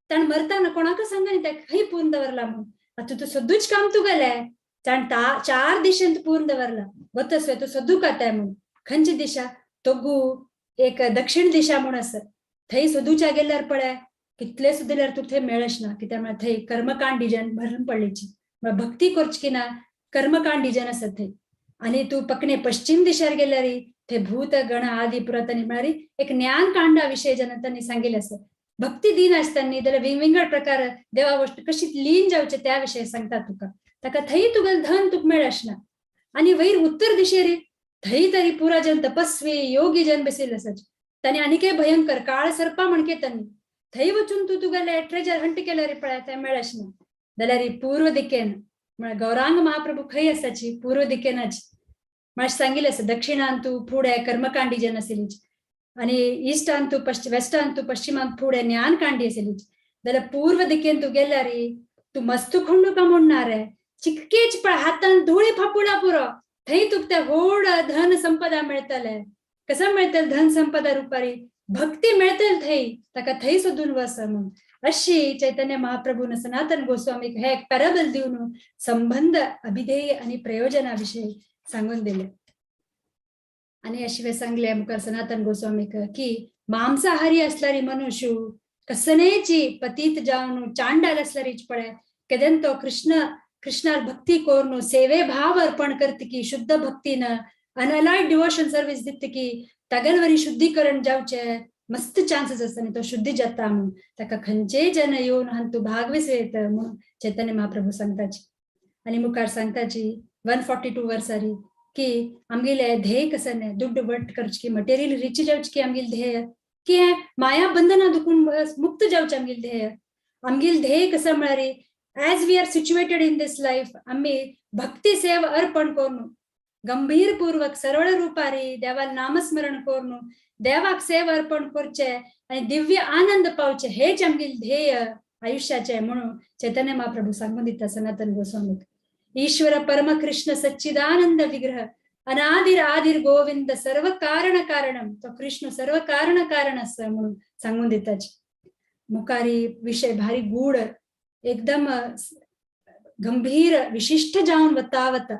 ताणें मरताना कोणाकच सांगना ताका खंय पूर्ण दवरला म्हणून. आतां तूं सदूच काम तुगेलें, ताणें चार दिशेन पूर्ण दवरला, वतस तूं सदू काताय म्हणून. खंयची दिशा? तोगू एक दक्षिण दिशा म्हूण आसा, थंय सोदूच्या गेल्यार पळय कितले सोदल्यार तुका थंय मेळच ना, कित्याक म्हळ्यार थंय कर्मकांड डिजन भरून पडलीची, म्हळ्यार भक्ती करची की ना कर्मकांड डिजन आसा थंय. आनी तूं पकणे पश्चिम दिशार गेल्यार थंय भूत गण आदी पुरातनी म्हळ्यार एक ज्ञानकांडा विशय जेन्ना तांणी सांगिल्लें आसा. भक्ती दिनासतना जाल्यार विंगविंगड प्रकार देवा वस्तू कशी लीन जावचे त्या विशय सांगता तुका, ताका थंय तुगेलें धन तुका मेळच ना. आनी वयर उत्तर दिशेर थंय तरी पुरा जन तपस्वी योगी जन बशिल्ले आसात, तांणी आनीकय भयंकर काळ सर्पा म्हणके तांणी थंय वचून तूं तुगेलें ट्रेजर हंट केल्यार पळय तें मेळच ना. जाल्यार पूर्व दिकेन म्हळ्यार गौरांग महाप्रभू खंय आसाची पूर्व दिकेनाची म्हळ्यार सांगिल्लें आसा, दक्षिणान तूं फुडें कर्मकांडी जन आशिल्लीच, आनी इस्टान तूं वेस्टान तूं पश्चिमान फुडें ज्ञानकांडी आशिल्लीच. जाल्यार पूर्व दिकेन तूं गेल्यार तूं मस्त खंडुका म्हणणार चिककेच पळय हातान धुळी फापुडा पुरो, थंय तुका तें व्हड धन संपदा मेळटलें. कसो मेळटलें धन संपदा रुपारी? भक्ती मेळटली थंय, ताका थंय सोदून वच म्हणून. अशी चैतन्य महाप्रभून सनातन गोस्वामीक हे एक पॅराबल दिवन संबंध अभिधेय आनी प्रयोजना विशयी सांगून दिले. आनी अशी सांगले मुखार सनातन गोस्वामीक की मांसाहारी असल्यारी मनुष्य कसनेची पतीत जावन चांडाल असल्यारीच पळय केदेन तो कृष्ण कृष्णार भक्ती करून सेवे भाव अर्पण करत की शुद्ध भक्तीन अनअलाइड डिवोशन सर्विस दित की तागेलवरी शुद्धीकरण जावचे मस्त चान्सेस आसता न्ही, तो शुद्धी जाता म्हणून ताका खंयचेय जन येवन हांतू भाग विसयत म्हणून चैतन्य महाप्रभू सांगताची. आनी मुखार सांगताची 142 वर्सारी की आमगेले ध्येय कसं न्ही, दुड्ड वट करची की मटेरियल रिच जावची की आमगेले ध्येय, की हें माया बंधना दुखून मुक्त जावचें आमगेले ध्येय. आमगेले ध्येय कसं म्हळ्यार as we are situated in this life आमी भक्ती सेवा अर्पण करून गंभीर पूर्वक सरळ रुपारी देवाला नामस्मरण करून देवाक सेवा अर्पण करचे आणि दिव्य आनंद पावचे हेच आमगेले ध्येय आयुष्याचे म्हणून चैतन्य महाप्रभू सांगून दिता सनातन गोस्वामीक. ईश्वर परम कृष्ण सच्चिदानंद विग्रह अनादिर आदिर गोविंद सर्व कारण कारणम, तो कृष्ण सर्व कारण कारण आसा म्हणून सांगून दिताची. मुखारी विषय भारी गूढ एकदम गंभीर विशिष्ट जावन वता वता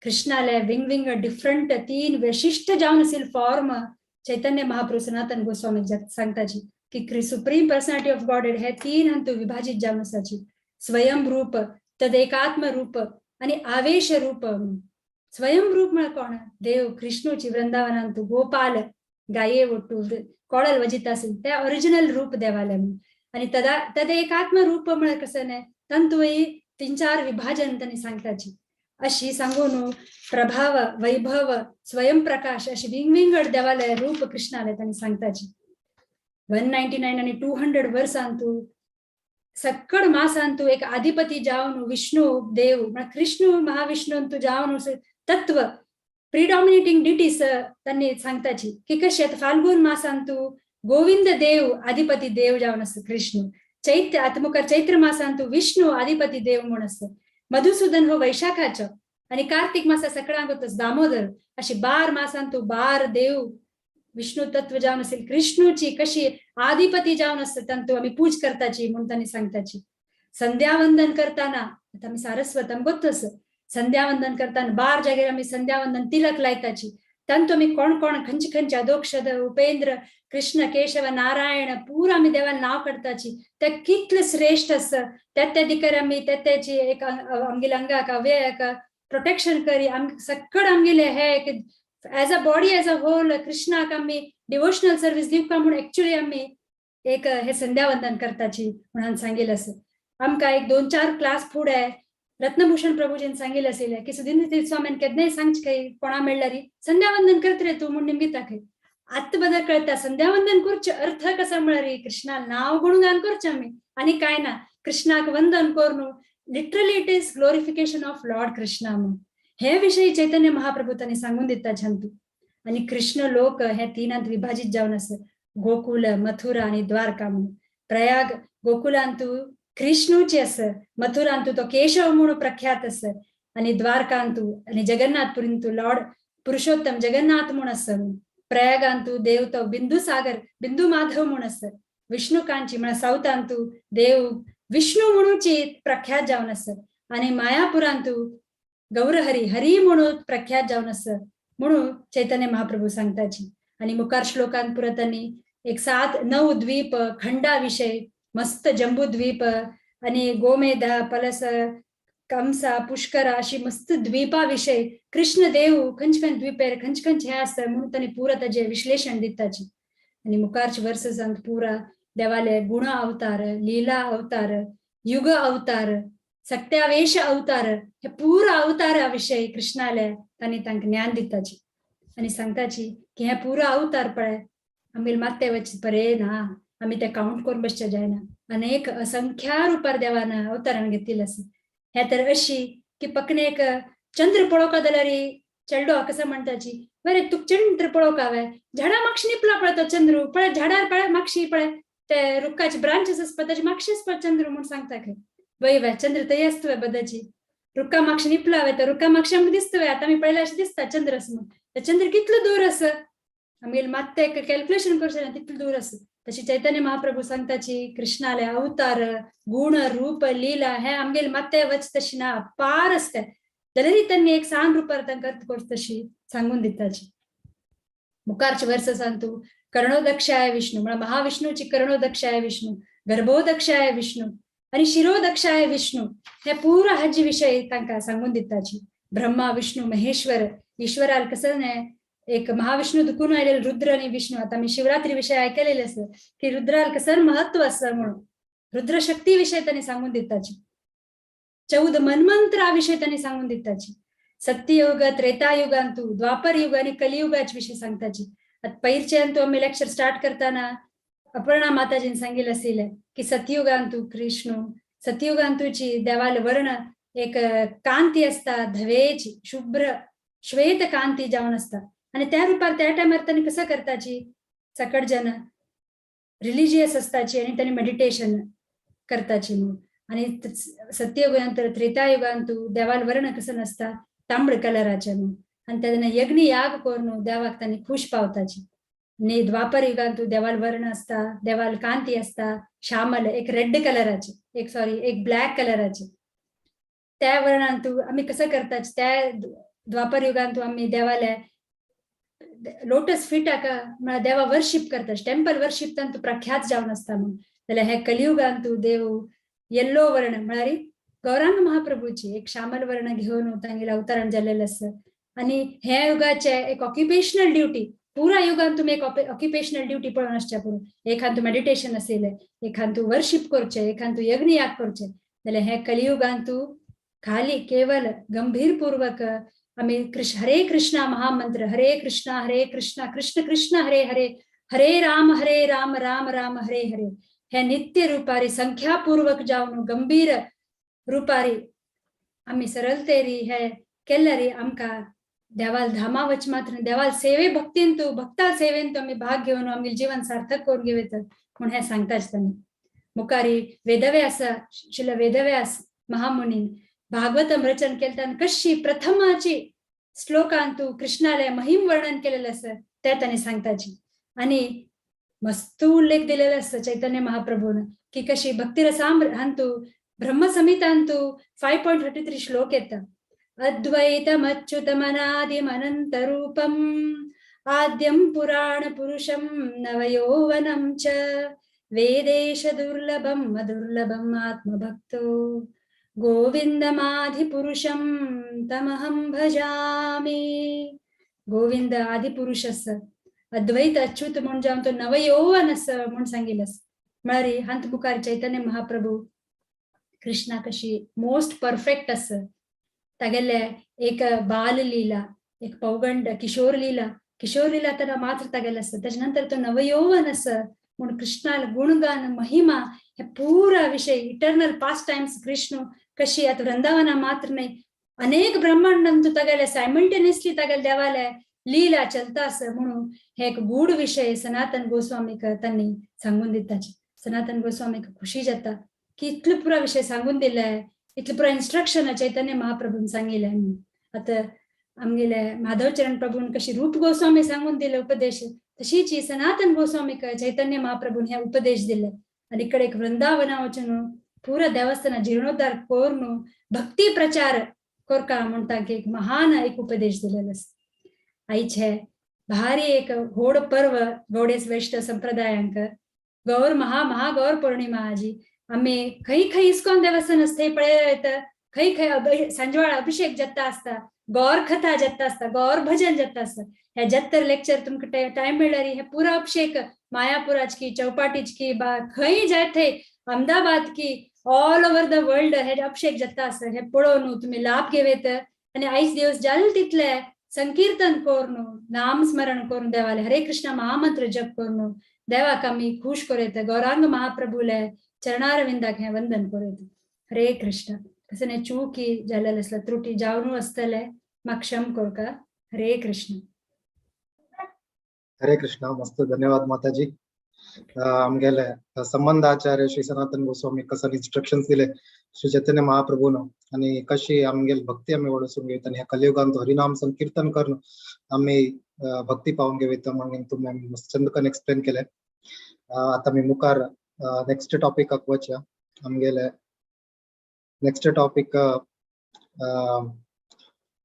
कृष्णाले विंग विंग डिफरंट तीन वैशिष्ट जावन असेल फॉर्म चैतन्य महाप्रभू सनातन गोस्वामी सांगताची की सुप्रीम पर्सनॅलिटी ऑफ गॉड हे तीन हंतू विभाजित जावन आसाची, स्वयं रूप, तदेकात्म रूप आणि आवेश रूप. स्वयं रूप म्हळ्यार कोण? देव कृष्णूची वृंदावनांतू गोपाल गाये ಒಟ್ಟು कोळल वजित असेल त्या ओरिजिनल रूप देवाले म्हणून. आणि तदेकात्म रूप म्हळ्यार कसं न्ही, तंतुय तीन चार विभाजन त्यांनी सांगताची. अशी सांगून प्रभाव वैभव स्वयंप्रकाश अशी विंगविंगड देवालय रूप कृष्णाले त्यांनी सांगताची. 199 आणि 200 वर्सांतू सक्कड मासांतू एक आधिपती जावन विष्णू देव म्हळ्यार कृष्ण महाविष्णूंतू जावन तत्व प्रिडॉमिनेटिंग डिटीस त्यांनी सांगताची की कशे फाल्गुन मासांतू गोविंद देव आधिपती देव जावन आसता कृष्ण, चैत्र आतां मुखार चैत्र मासांतू विष्णू आधिपती देव म्हूण आसता, मधुसूदन हो वैशाखाचो, आणि कार्तिक मासा सकळांक वता दामोदर. अशी 12 मासांतू 12 देव विष्णू तत्व जावन असेल कृष्णूची कशी आधिपती जावन आसता तांतू आमी पूज करताची म्हणून तांणी सांगताची. संध्यावंदन करताना आता आमी सारस्वत आमकां गोत्त आसा, संध्यावंदन करताना बार जागेर आमी संध्यावंदन तिलक लायताची, तांतू आमी कोण कोण खंयचे खंयचे अधोक्षद उपेंद्र कृष्ण केशव नारायण पुरा आमी देवान नांव काडताची, ते कितले श्रेष्ठ आसा. त्या त्या दिकार आमी त्या त्याची एक आमगेल्या अंगाक अवयवाक प्रोटेक्शन करी आम सक्कड आमगेले हे एक as a body as a whole कृष्णाक आमी डिवोशनल सर्वीस दिवपा म्हणून एक्चुअली आमी एक हे संध्यावंदन करताची म्हणून सांगेल आसा. आमकां एक 2-4 क्लास फुडें रत्नभूषण प्रभुजीन सांगेल आशिल्लें की सुधींद्र स्वामीन केन्नाय सांगचे खंय कोणा मेळ्ळ्यार संध्यावंदन करत रे तूं म्हूण निमगिता खंय. आत्त बदल कळटा संध्यावंदन करचें अर्थ कसा म्हळ्यार कृष्णा नांव गुणगान करचें आमी आनी कांय ना, कृष्णाक वंदन करून literally it is glorification of lord Krishna म्हणून हे विषयी चैतन्य महाप्रभू तांणी सांगून दिता छंतू. आणि कृष्ण लोक हे तीनांत विभाजित जावन आसा, गोकुल मथुरा आणि द्वारका म्हणून. प्रयाग गोकुलांतू कृष्णूची आसा, मथुरांतू तो केशव म्हणून प्रख्यात आसा, आणि द्वारकांतू आणि जगन्नाथपुरींतू लॉर्ड पुरुषोत्तम जगन्नाथ म्हणून आसा. प्रयागांतू देव तो बिंदू सागर बिंदू माधव म्हणून आसा. विष्णू कांची म्हळ्यार सावथांतू देव विष्णू म्हणूची प्रख्यात जावन आसा, आणि मायापुरांतू गौरहरी हरी म्हणून प्रख्यात जावन आसा म्हणून चैतन्य महाप्रभू सांगताची. आणि मुखार श्लोकांत पुरा त्यांनी एक 7-9 द्वीप खंडा विषय मस्त जंबू द्वीप आणि गोमेधा पलस कंसा पुष्कर अशी मस्त द्वीपा विषय कृष्ण देव खंच खंच द्वीपेर खंच खंच हे आसा म्हणून त्यांनी पुरा ताजे विश्लेषण दिताची. आणि मुखारचे वर्सांत पुरा देवाले गुण अवतार लीला अवतार युग अवतार सत्यावेश अवतार हे पुरा अवतारा विषय कृष्णाले तांणी तांकां ज्ञान दिताची. आणि सांगताची की हे पुरा अवतार पळय आमी मात्ते वच परे ना, आमी ते काउंट करून बसचे जायना, अनेक असंख्या रुपार देवान अवतारान घेतिल्ले आसा. हे तर अशी की पकनेक चंद्र पळोवका जाल्यार चेडो कसं म्हणटाची बरे तुका चंद्र पळोवका हांवें झाडा मागशी निपला पळय तो चंद्रू पळय झाडार पळय मागशी पळय ते रुखाचे ब्रांचेस आसता ताचे मागशीच पळय चंद्रू म्हूण सांगता खंय. वय वय चंद्र थंय आसता वय बदाची रुखा मागशी निपला वय तर रुखा मागशी आमकां दिसता वय, आतां आमी पळयल्या अशें दिसता चंद्र आसा म्हूण. चंद्र कितलो दूर आसा आमगेले मात्ते कॅल्क्युलेशन करचें ना तितलो दूर आसा. तशी चैतन्य महाप्रभू सांगताची कृष्णाले अवतार गुण रूप लीला हे आमगेले मात्ते वच तशी ना पार आसता, जाल्यार त्यांनी एक सान रुपार तांकां अर्थ करता तशी सांगून दिताची. मुखारचे वर्स सांगतू कर्णोदक्षाय विष्णू म्हळ्यार महाविष्णूची कर्णोदक्षाय विष्णू गर्भोदक्षाय विष्णू आणि शिरोदक्षाय विष्णू हे पुरा हाजे विषय तांकां सांगून दिताची. ब्रह्मा विष्णू महेश्वर ईश्वराल कसं न्हय एक महाविष्णू दुखून आयलेले रुद्र आणि विष्णू. आता मी शिवरात्री विषय ऐकलेले आसा की रुद्राल कसं महत्व आसा म्हणून रुद्रशक्ती विषय त्यांनी सांगून दिताची. 14 मन्मंत्रा विषय त्यांनी सांगून दिताची. सत्ययुग त्रेतायुगांतू द्वापर युग आणि कलियुगाच विषय सांगताची. आता पैरचे आम्ही लेक्चर स्टार्ट करताना अपर्णा माताजीन सांगितलं असेल की सतयुगांतू कृष्णू सतयुगांतूची देवाल वर्ण एक कांती असता धवेची शुभ्र श्वेत कांती जावन असता, आणि त्या रुपार त्या टायमार त्यांनी कसं करताची सकट जन रिलिजियस असताची आणि त्यांनी मेडिटेशन करताची म्हणून. आणि सत्ययुगांतर त्रेतायुगांतू देवाल वर्ण कसं नसता तांबड कलराचे म्हणून, आणि त्यांना यज्ञ याग करून देवाक त्यांनी खुश पावताची. आणि द्वापर युगांतू देवाल वर्ण असता देवाल कांती असता श्यामल एक रेड कलराचे एक सॉरी एक ब्लॅक कलराचे त्या वर्णांतू आम्ही कसं करतात त्या द्वापर युगांतू आम्ही देवाला लोटस फिटाक म्हळ्यार देवा वर्शिप करतात टेम्पल वर्शिप तांतू प्रख्यात जावन आसता म्हणून. जाल्यार हे कलियुगांतू देव येल्लो वर्ण म्हळ्यार गौरांग महाप्रभूची एक श्यामल वर्ण घेवन तांगेलें अवतरण जाल्लेलें आसा. आणि ह्या युगाचे एक ऑक्युपेशनल ड्युटी पुरा युगान तुमी एक ऑक्युपेशनल ड्युटी पळोवन आसच्या पुरो, एखाद मेडिटेशन आशिल्लें एखाद वर्शिप करचें एखाद यज्ञ याग करचें, जाल्यार हे कलियुगांतू खाली केवल गंभीर पूर्वक आमी हरे कृष्णा महामंत्र हरे कृष्णा कृष्ण कृष्ण हरे हरे हरे राम राम राम हरे हरे हे नित्य रुपारी संख्यापूर्वक जावन गंभीर रुपारी आमी सरळतेरी हे केल्यारी आमकां देवाल धामा वच मात्र देवाल सेवे भक्तीन तू भक्ता सेवेन आमी भाग घेवन आमगेलें जीवन सार्थक करून घेवं म्हूण हें सांगता आसतना. मुखारी वेदव्यास शिल वेदव्यास महामुनीन भागवतम रचन केलं ताणें कशी प्रथमाची श्लोकांतू कृष्णाले महिम वर्णन केलेलं आसा ते ताणें सांगताची. आणि मस्त उल्लेख दिलेला आसता चैतन्य महाप्रभून की कशी भक्तिरसामृतांतु ब्रह्मसंहितांतु 5.33 श्लोक येता. अद्वैतमच्युतमनादिमनन्तरूपम् आद्यं पुराणपुरुषं नवयौवनं च वेदेश दुर्लभम अदुर्लभम आत्मभक्तो गोविंदमाधिपुरुषं तमहं भजामि. गोविंद आदिपुरुष आसा, अद्वैत अच्युत म्हूण जावन तो नवयौवन आसा म्हूण सांगिल्लें आसा. म्हळ्यार हांत मुखार चैतन्य महाप्रभू कृष्णा कशी मोस्ट परफेक्ट आसा, तागेले एक बाल लीला, एक पौगंड किशोर लीला, किशोर लीला तर मात्र तागेले आसा, ताच्या नंतर तो नवयौवन आसा म्हूण कृष्णाल गुणगान महिमा हे पुरा विषय इटर्नल पास्ट टाइम्स कृष्ण कशी आतां वृंदावना मात्र न्हय अनेक ब्रह्मांडांतु तागेले सायमल्टेनियसली तागेले देवाले लीला चलता आसा म्हणून हे एक गूढ विषय सनातन गोस्वामीक तांणी सांगून दिताचे. सनातन गोस्वामीक खुशी जाता की इतलो पुरा विषय सांगून दिलाय, इतलो पुरा इन्स्ट्रक्शन चैतन्य महाप्रभून सांगिल्लें. आतां आमगेले माधवचरण प्रभून कशी रूप गोस्वामी सांगून दिले उपदेश, तशीच सनातन गोस्वामीक चैतन्य महाप्रभून हे उपदेश दिले. आनी कडेक वृंदावना वचून पुरा देवस्थाना जीर्णोद्धार करून भक्ती प्रचार करका म्हूण तांकां एक महान एक उपदेश दिलेलो आसा. आयचे भारी एक व्हड पर्व गौडेस वैष्णव संप्रदायांक गौर महा महागौर पौर्णिमा. आजी आमी खंय खंय इस्कॉन देवस्थान आसता थंय पळयत वयता, खंय खंय सांजवाळ अभिषेक जाता आसता, गौर कथा जाता आसता, गौर भजन जाता आसता. हे जत्तर लेक्चर तुमकां टायम मेळ्ळ्यार हे पुरा अभिषेक मायापुराच की चौपाटीच की बा खंय जाय थंय अहमदाबाद की ऑल ओवर the world हे अभिषेक जाता आसा. हे पळोवन तुमी लाभ घेवयत आनी आयज दिवस जाले तितले संकीर्तन करून नाम स्मरण करून देवाले हरे कृष्ण महामंत्र जप करून देवाक आमी खुश करयत, गौरांग महाप्रभूले चरणारविंदाक हें वंदन करयत. हरे कृष्ण. कसं चूकी जालेलें आसल्यार त्रुटी जावन आसतले म्हाका क्षम करका. हरे कृष्ण. हरे कृष्ण. मस्त, धन्यवाद माताजी. आमगेले संबंधाचार्य श्री सनातन गोस्वामी कसं इन्स्ट्रक्शन्स दिले श्री चैतन्य महाप्रभून आणि कशी आमगेल भक्ती आमी वळसून घेत आणि ह्या कलियुगांत हरिनाम संकीर्तन करून आमी भक्ती पावून घेत म्हणून तुम्ही मस्त चंदकन एक्सप्लेन केले. आता मी मुखार नेक्स्ट टॉपिकाक वचया. आमगेले नेक्स्ट टॉपिक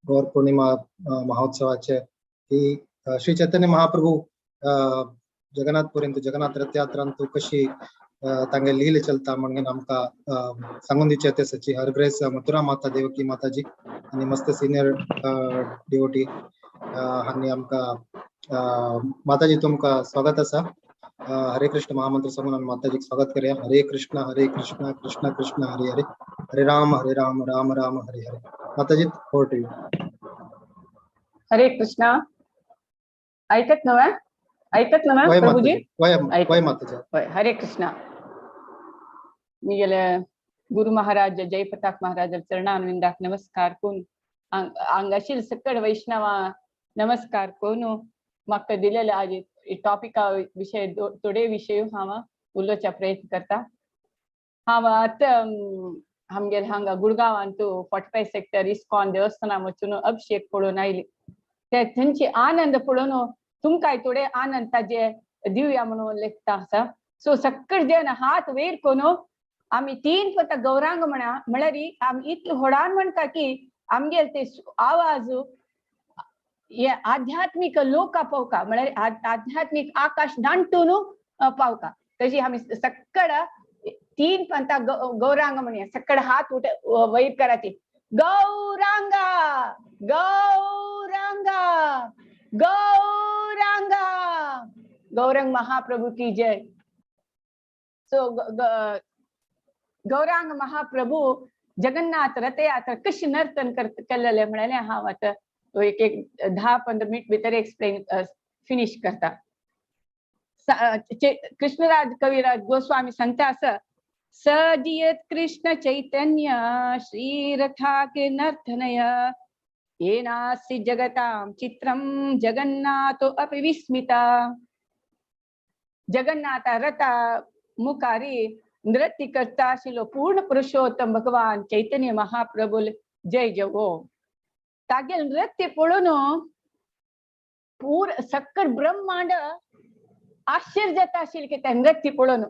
गौर पौर्णिमा महोत्सवाचे की श्री चैतन्य महाप्रभू जगन्नाथपुरींत जगन्नाथ रथयात्रांतु कशी तांगे लीले चलता म्हणून आमकां सांगून दिवचे ते सची हर ग्रेस मथुरा माता देवकी माताजी आणि मस्त सिनियर डिवोटी हांणी आमकां माताजी तुमकां स्वागत आसा. हरे कृष्ण महामंत्र सांगून आमी माताजीक स्वागत करूया. हरे कृष्ण कृष्ण कृष्ण हरे हरे, हरे राम राम राम हरे हरे. माताजी over to you. Hare Krishna. ऐकत नव्हे, ऐकत नव्हे प्रभूजी? वय माताजी. हरे कृष्णा. मी गेले गुरु महाराज जय प्रताप महाराज चरणानविंदाक नमस्कार करून आंगाशील सकड वैष्णवा नमस्कार करून म्हाका दिलेले आज टॉपिका विषय थोडे विषय हांव उलोवचा प्रयत्न करता. हांव आतां आमगेले हांगा गुडगांवांतू 45 सेक्टर इस्कॉन देवस्थाना वचून अभिषेक पळोवन आयली. ते थंयची आनंद पळोवन तुमकांय थोडे आनंद ताजे दिवया म्हणून लेखता आसा. सो सक्कड जन हात वयर करून आमी तीन पता गौरांग म्हणा म्हळ्यार आमी इतले व्हडान म्हणटा की आमगेले ते आवाज हे आध्यात्मीक लोका पावका, म्हळ्यार आध्यात्मीक आकाश दांटून पावका. तशी आमी सक्कड तीन पंता गौरांग म्हणया, सक्कड हात वयर कराची, गौरांगा गौरांगा गौरांगा, गौरंग महाप्रभु की जय. सो गौरांग महाप्रभु जगन्नाथ रथयात्रा कशी नर्तन केलेले म्हळ्यार हांव आतां एक एक 10-15 मिनिट भितर एक्सप्लेन फिनिश करता. कृष्णराज कविराज गोस्वामी सांगता असं, सजियत कृष्ण चैतन्य श्री रथाके नर्तनय येनासि जगतां चित्रं जगन्नाथो अपि विस्मिता. जगन्नाथा रथा मुखारी नृत्य करता आशिल्लो पूर्ण पुरुषोत्तम भगवान चैतन्य महाप्रभु जय जगो. तागेल नृत्य पळोवन पूर सक्कड ब्रह्मांड आश्चर्य जाता आशिल्लें की ते नृत्य पळोवन.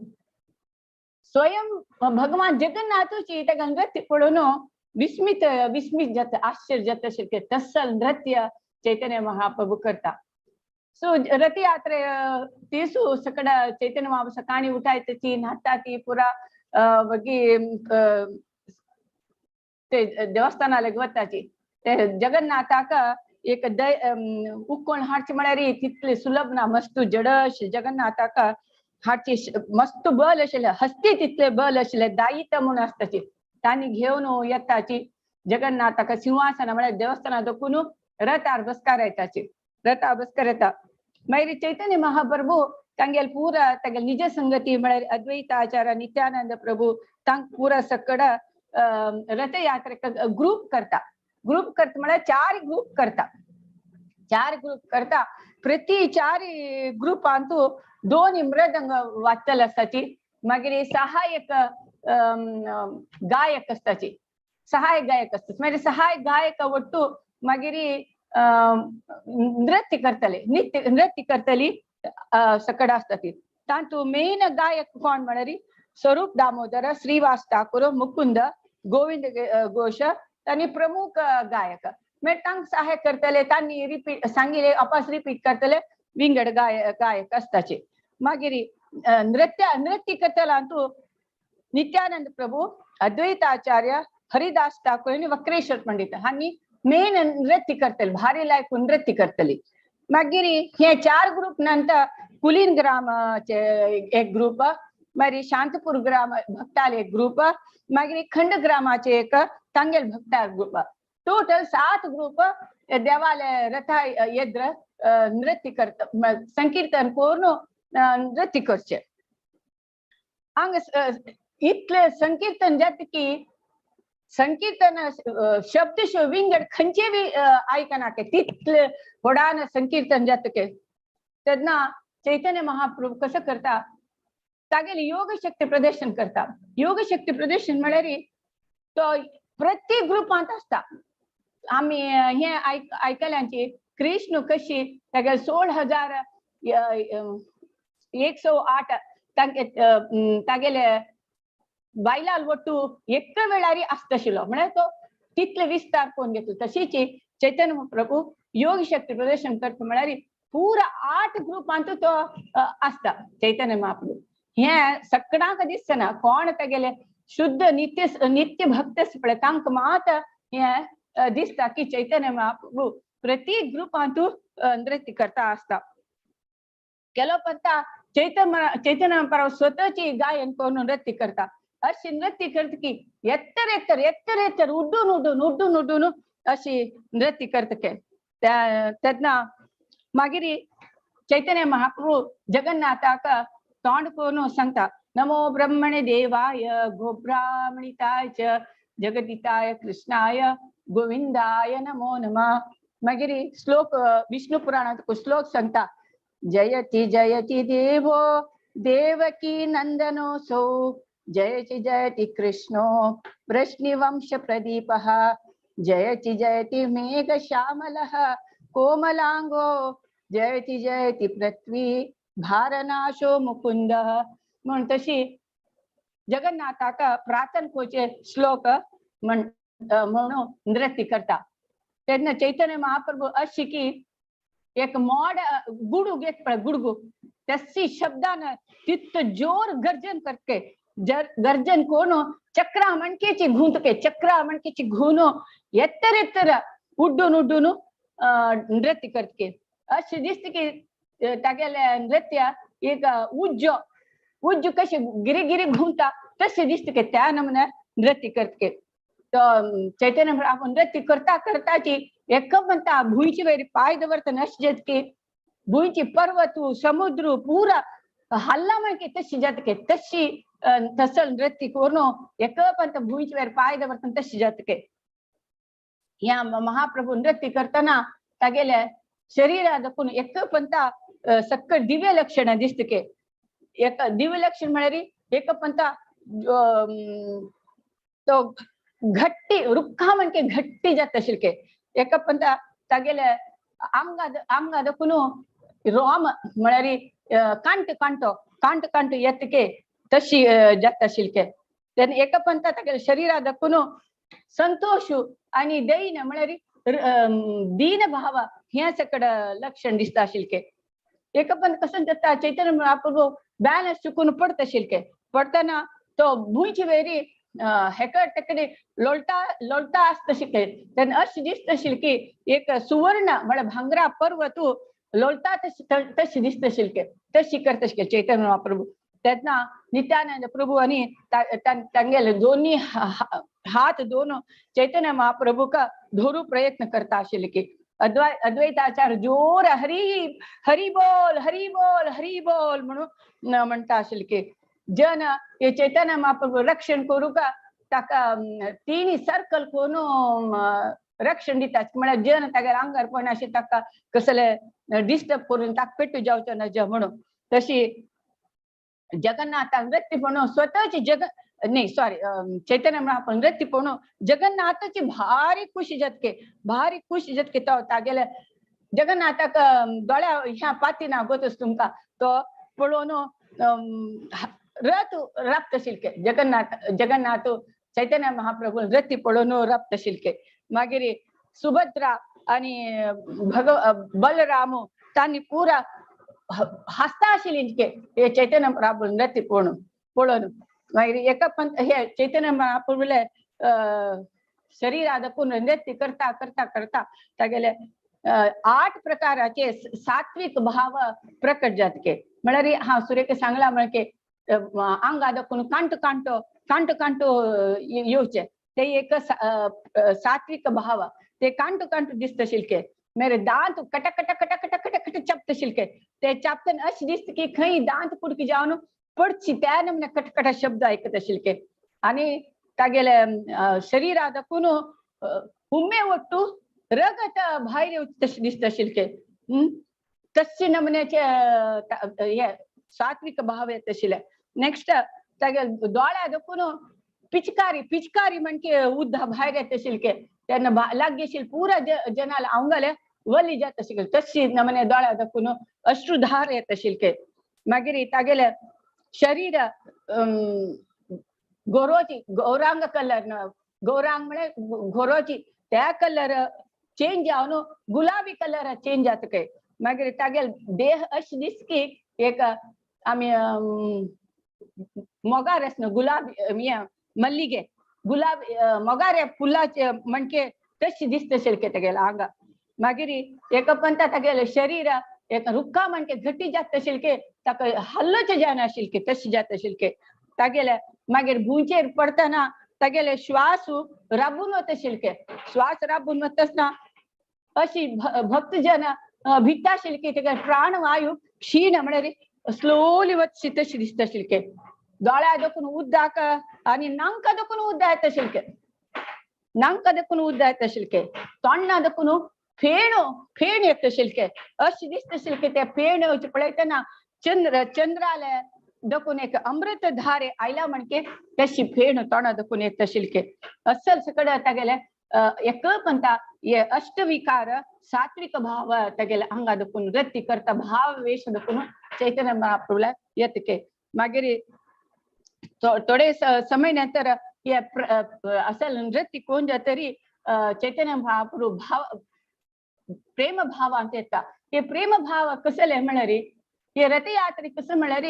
स्वयं भगवान जगन्नाथूची ताका नृत्य पळोवन विस्मित विस्मित जाता, आश्चर्य जाता आशिल्लें की तसल नृत्य चैतन्य महाप्रभू करता. सो रथयात्रे तीसू सकड चैतन्य महाप्रभू सकाळी उठायची, न्हाता ती पुरा मागीर ते देवस्थानाक वताची. ते जगन्नाथाक एक दय उक्कोण हाडचे म्हळ्यार तितले सुलभ ना. मस्त जडश जगन्नाथाक हाडची मस्त बल आशिल्लें, हस्ती तितले बल आशिल्लें, दायित म्हूण आसताची तांणी घेवन येताची जगन्नाथाक सिंहासना म्हळ्यार देवस्थाना दखून रथार बसकार येताची, रथार बसकार येता. मागीर चैतन्य महाप्रभू तांगेल पुरा तांगेल निज संगती म्हळ्यार अद्वैत आचार्य नित्यानंद प्रभू तांक पुरा सकड रथयात्रेक ग्रुप करता. ग्रुप करता म्हळ्यार चार ग्रुप करता, चार ग्रुप करता. प्रति चार ग्रुपांतू दोन मृदंग वाजतले आसताची, मागीर सहायक गायक आसताची, सहायक गायक आसता. मागीर सहायक गायक ಒಟ್ಟು मागीर नृत्य करतले, नृत्य नृत्य करतली सकड आसता. तांतू मेन गायक कोण म्हळ्यार स्वरूप दामोदर, श्रीवास ठाकूर, मुकुंद, गोविंद घोष तांणी प्रमुख गायक. मागीर तांकां सहाय करतले, तांणी रिपीट सांगिले अपास रिपीट करतले विंगड गायक आसताचे. मागीर नृत्य नृत्य करतले तूं नित्यानंद प्रभू, अद्वैत आचार्य, हरिदास ठाकूर आनी वक्रेश्वर पंडित हांणी मेन नृत्य करतले, भारी लायक नृत्य करतली. मागीर हे चार ग्रुप नंतर कुलीन ग्रामाचे एक ग्रुप, मागीर शांतपूर ग्राम भक्ताले एक ग्रुप, मागीर खंड ग्रामाचे एक तांगेल भक्ता ग्रुप. टोटल 7 ग्रुप देवालय रथा येद्र नृत्य करता, संकीर्तन करून नृत्य करचे. हांगा इतले संकीर्तन जाता की संकीर्तन शब्द विंगड खंयचे बी आयकना के तितले व्हडान संकीर्तन जाता के. तेन्ना चैतन्य महाप्रभू कसो करता, तागेली योग शक्ती प्रदर्शन करता. योग शक्ती प्रदर्शन म्हळ्यार तो प्रत्येक ग्रुपांत आसता. आमी हे आयकल्यांची कृष्ण कशी तागेले 16,108 तागेले बायलां ಒಟ್ಟು ಎಕ್ಕ वेळारी आसताशिल्लो, म्हळ्यार तो तितले विस्तार कोण घेतलो. तशीच चैतन्य प्रभू योग शक्ती प्रदर्शन करता म्हळ्यार पुरा 8 ग्रुपांत तो आसता चैतन्य महाप्रभू. हे सगळ्यांक दिसना कोण तागेले शुद्ध नित्य नित्य भक्त पळय तांकां मात हे दिसता की चैतन्य महाप्रभू प्रत्येक ग्रुपांतू नृत्य करता आसता. केलो पत्ता चैतन्य चैतन्य महाप्रभू स्वतःची गायन करून नृत्य करता. अशी नृत्य करता की एत्तर एत्तर एत्तर एत्तर उड्डून उड्डून उड्डून उड्डून अशी नृत्य करता के. तेन्ना मागीर चैतन्य महाप्रभू जगन्नाथाक तोंड करून सांगता, नमो ब्रह्मणे देवाय गोब्राह्मणिताय च जगदिताय कृष्णाय गोविंदाय नमो नमः. मागीर श्लोक विष्णु पुराणांत श्लोक सांगता, जयति जयति देवो देवकी नंदनोऽसौ जयति जयति कृष्णो वृष्णिवंश प्रदीपः जयति जयति मेघ श्यामलः कोमलांगो जयति जयति पृथ्वी भारनाशो मुकुंदः. म्हण तशी जगन्नाथाक प्रार्थना कोचे श्लोक म्हणून नृत्य करता. तेन्ना चैतन्य महाप्रभू अशी की एक मोड गुडू घेत पळय गुडगू तशी शब्दान तितको जोर गर्जन करके गर्जन कोण चक्रा मणकेची घुंतके चक्रा मणकेची घुनो एत्तर एत्तर उड्डून उड्डून नृत्य करके. अशें दिसता की तागेले नृत्य एक उज्जो उज्जो कशें गिरी गिरी घुंवता तशें दिसता की त्या नमुने नृत्य करके. तो चैतन्य आपण नृत्य करता करताची एक म्हणता भुंयचे वयर पांय दवरतना अशें जाता की भुंयची पर्वत समुद्र पुरा हल्ला म्हणके तशी जाता की तशी तसल नृत्य करून एक पंत भुंयचे वयर पांय दवरतना तशी जाता की. ह्या महाप्रभू नृत्य करतना तागेले शरीरा दाखून एक पंता सक्कट दिव्य लक्षण दिसता की. एक दिव्य लक्षण म्हळ्यार एक पंता तो घट्टी रुखा म्हणके घट्टी जाता आशिल्ले के. एका पंता तागेले आंगा आंगा दाखून रोम म्हळ्यार कांट कांटो कांट कांटो येतके तशी जाता शिल्के. तेन्ना एका पंथा तागेले शरीरा दाखोवन संतोष आनी दैन म्हळ्यार दीन भाव हें सकड लक्षण दिसता शिल्के. एका पंथ कसं जाता चैतन्य महाप्रभू बॅलन्स चुकून पडता शिल्के. पडटना तो भुंयचे वेरी हेकड तेकडे लोळटा लोळटा आसता शिके. तेन्ना अशें दिसता शिल्की एक सुवर्ण म्हळ्यार भांगरा पर्वत लोळटा तशी दिसता शिल्के, तशी करता शिके चैतन्य महाप्रभू. तेन्ना नित्यानंद प्रभू आनी तांगेले दोन्ही हात दोन चैतन्य महाप्रभूक धरू प्रयत्न करता आशिल्ले की अद्वैताचार्य जोर हरी हरी बोल हरी बोल हरी बोल म्हणून म्हणटा आशिल्ले की जन हे चैतन्य महाप्रभू रक्षण करूका ताका तिनी सर्कल करून रक्षण दिता. म्हळ्यार जन तागेल्या आंगार पडना अशें ताका कसले डिस्टर्ब करून ताका पेटू जावचो ना ज म्हणून. तशी जगन्नाथाक नृत्य पळोवन स्वतःची जग नाही सॉरी चैतन्य महाप्रभू नृत्य पळोवन जगन्नाथाची भारी खुशी जातके, भारी खुशी जातके. तो तागेले जगन्नाथाक दोळ्या ह्या पातीना गोतच तुमकां तो पळोवन रथ राबता शिल्के. जगन्नाथ जगन्नाथ चैतन्य महाप्रभू नृत्य पळोवन राबता शिल्के. मागीर सुभद्रा आनी बलराम तांणी पुरा हासता आशिल्ली हे चैतन्य महाप्रभू नृत्य पळोवन पळोवन. मागीर एका पंथ हे चैतन्य महाप्रभूले शरीरा दाखोवन नृत्य करता करता करता तागेले 8 प्रकाराचे सात्विक भाव प्रकट जातके. म्हळ्यार हांव सुरेख सांगला म्हळ्यार आंगा दाखोवन कांटो कांटो कांटो कांटो येवचे ते एक सात्विक भाव ते कांटो कांटो दिसता शिल्के. मेरे दांत cut cut cut cut cut cut चापता Shilke. ते चापतना अशें दिसता की खंय दांत कुडकी जावन पडची त्या नमने कटकट शब्द आयकता शिल्के. आनी तागेले शरीरा दाखोवन हुम्मे वट्टू रगत भायर येवचें तशें दिसता शिल्के. तशे नमन्याचे हे सात्विक भाव येता आशिल्ले. नेक्स्ट तागेले दोळ्या दाखोवन पिचकारी पिचकारी म्हणजे उद्दा भायर येता शिल्के. तेन्ना लागीं आशिल्ले पुरा जनाल आंगाले वली जाता आशिल्ले तशी नमने दोळ्या दाखोवन अश्रुधार येता शिल्के. मागीर तागेले शरीर गोरोची गौरांग कलर गौरांग म्हळ्यार गोरोची त्या कलर चेंज जावन गुलाबी कलर चेंज जाता काय. मागीर तागेले देह अशें दिसता की एक आमी मोगार आसना गुलाबी मल्लिगे गुलाब मोगारे फुलाचे म्हणके तशी दिसता शिल्के तागेले आंगा. मागीर एका पंथा तागेले शरीर एक रुक्का म्हणके घटी जाता शिल्के ताका हल्लोचे जायना शिल्के तशी जाता शिल्के. तागेले मागीर भुंयचेर पडटना तागेले श्वास राबून वता शिल्के. श्वास राबून वतासना अशी भक्तजन भिता शिल्के तागेले प्राणवायू क्षीण म्हळ्यार स्लोली वचशी तशी दिसता शिल्के. दोळ्या दाखोवन उदक आनी नांका दाखोवन उदक येता शिल्के. नांका दाखोवन उदक येता शिल्के. तोंडा दाखोवन फेणो फेण येता शिल्के. अशें दिसता शिल्के ते फेण येवचे पळयतना चंद्र चंद्राले दाखोवन एक अमृत धारे आयला म्हणके तशी फेण तोंडा दाखोवन येता शिल्के. असल सकड तागेले एक पंथा हे अष्टविकार सात्विक भाव तागेले आंगा दाखोवन रती करता भाव वेश दाखोवन चैतन्य महाप्रभूला येतके. मागीर थोडे समय नंतर हे असल नृत्य कोण जातरी चैतन्य महाप्रभू भाव प्रेम भाव ಅಂತ येता. हे प्रेम भाव कसले म्हळ्यार हे रथयात्रे कसं म्हळ्यार